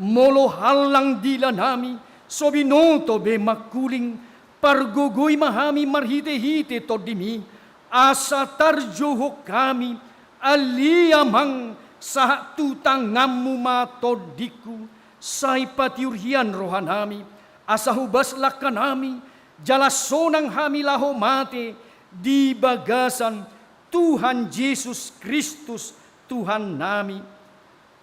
Molo hallang dilanami, so binoto be mangkuling, pargogoi ma hami marhitehite tondimi, asa tarjouhon hami, ale Amang, sahat tu tanganmu ma tondingku. Sai patiur hian rohanami, asa hobas langkanami, jala sonang hami laho mate di bagasan Tuhan Jesus Kristus Tuhannami.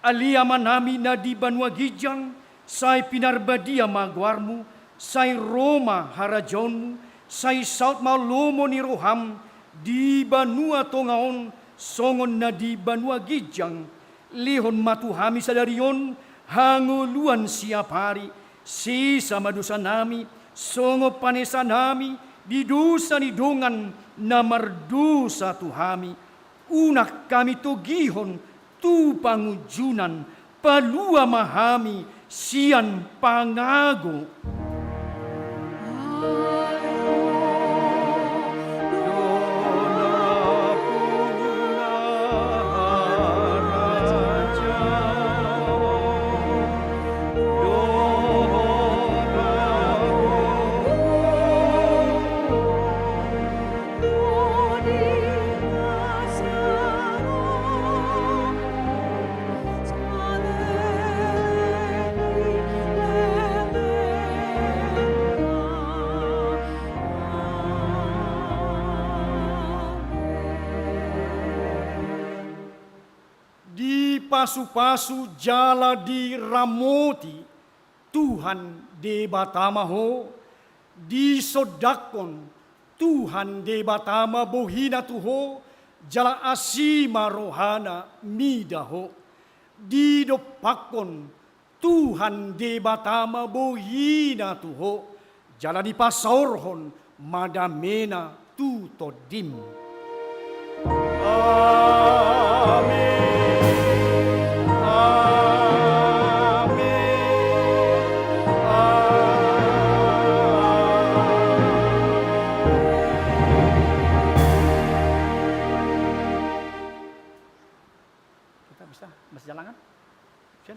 Ale Amanami na di banua ginjang, sai pinarbadia ma goarmu, sai ro ma harajaonmu, sai saut ma lomo ni roham di banua tonga on songon na di banua ginjang. Lehon ma tu hami sadari on hangoluan siapari, sesa ma dosanami, songon panesanami di dosa ni dongan na mardosa tu hami. Unang hami togihon tu pangunjunan, palua ma hami sian pangago. Dipasupasu jala diramoti Tuhan Debata ma ho, disondangkon Tuhan Debata ma bohina tu ho, jala asi ma rohana mida ho. Didompakkon Tuhan Debata ma bohina tu ho, jala dipasaorhon ma damena tu tondim. Amen. Amen. Amen. Kita bisa, masih jalan kan? Sian?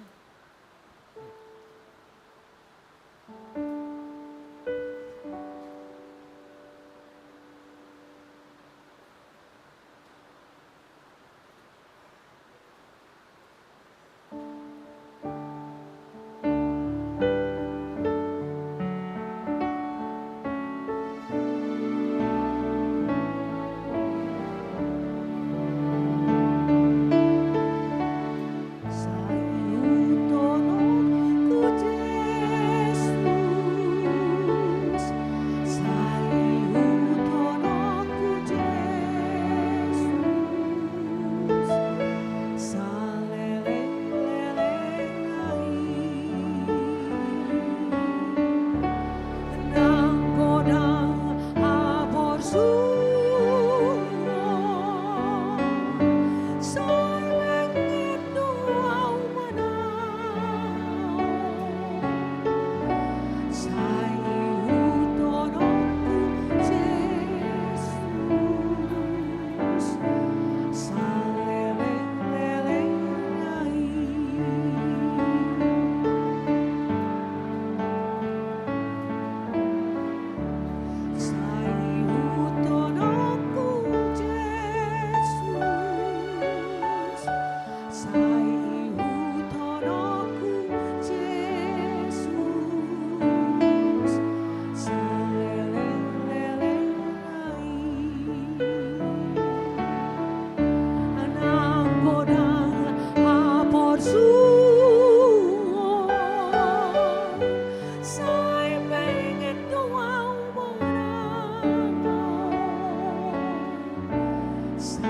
Sai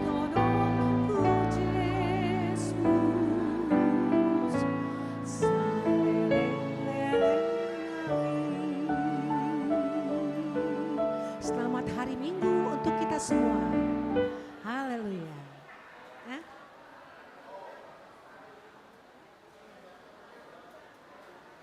hutononku Jesus, saleleng-leleng nai. Selamat hari Minggu untuk kita semua.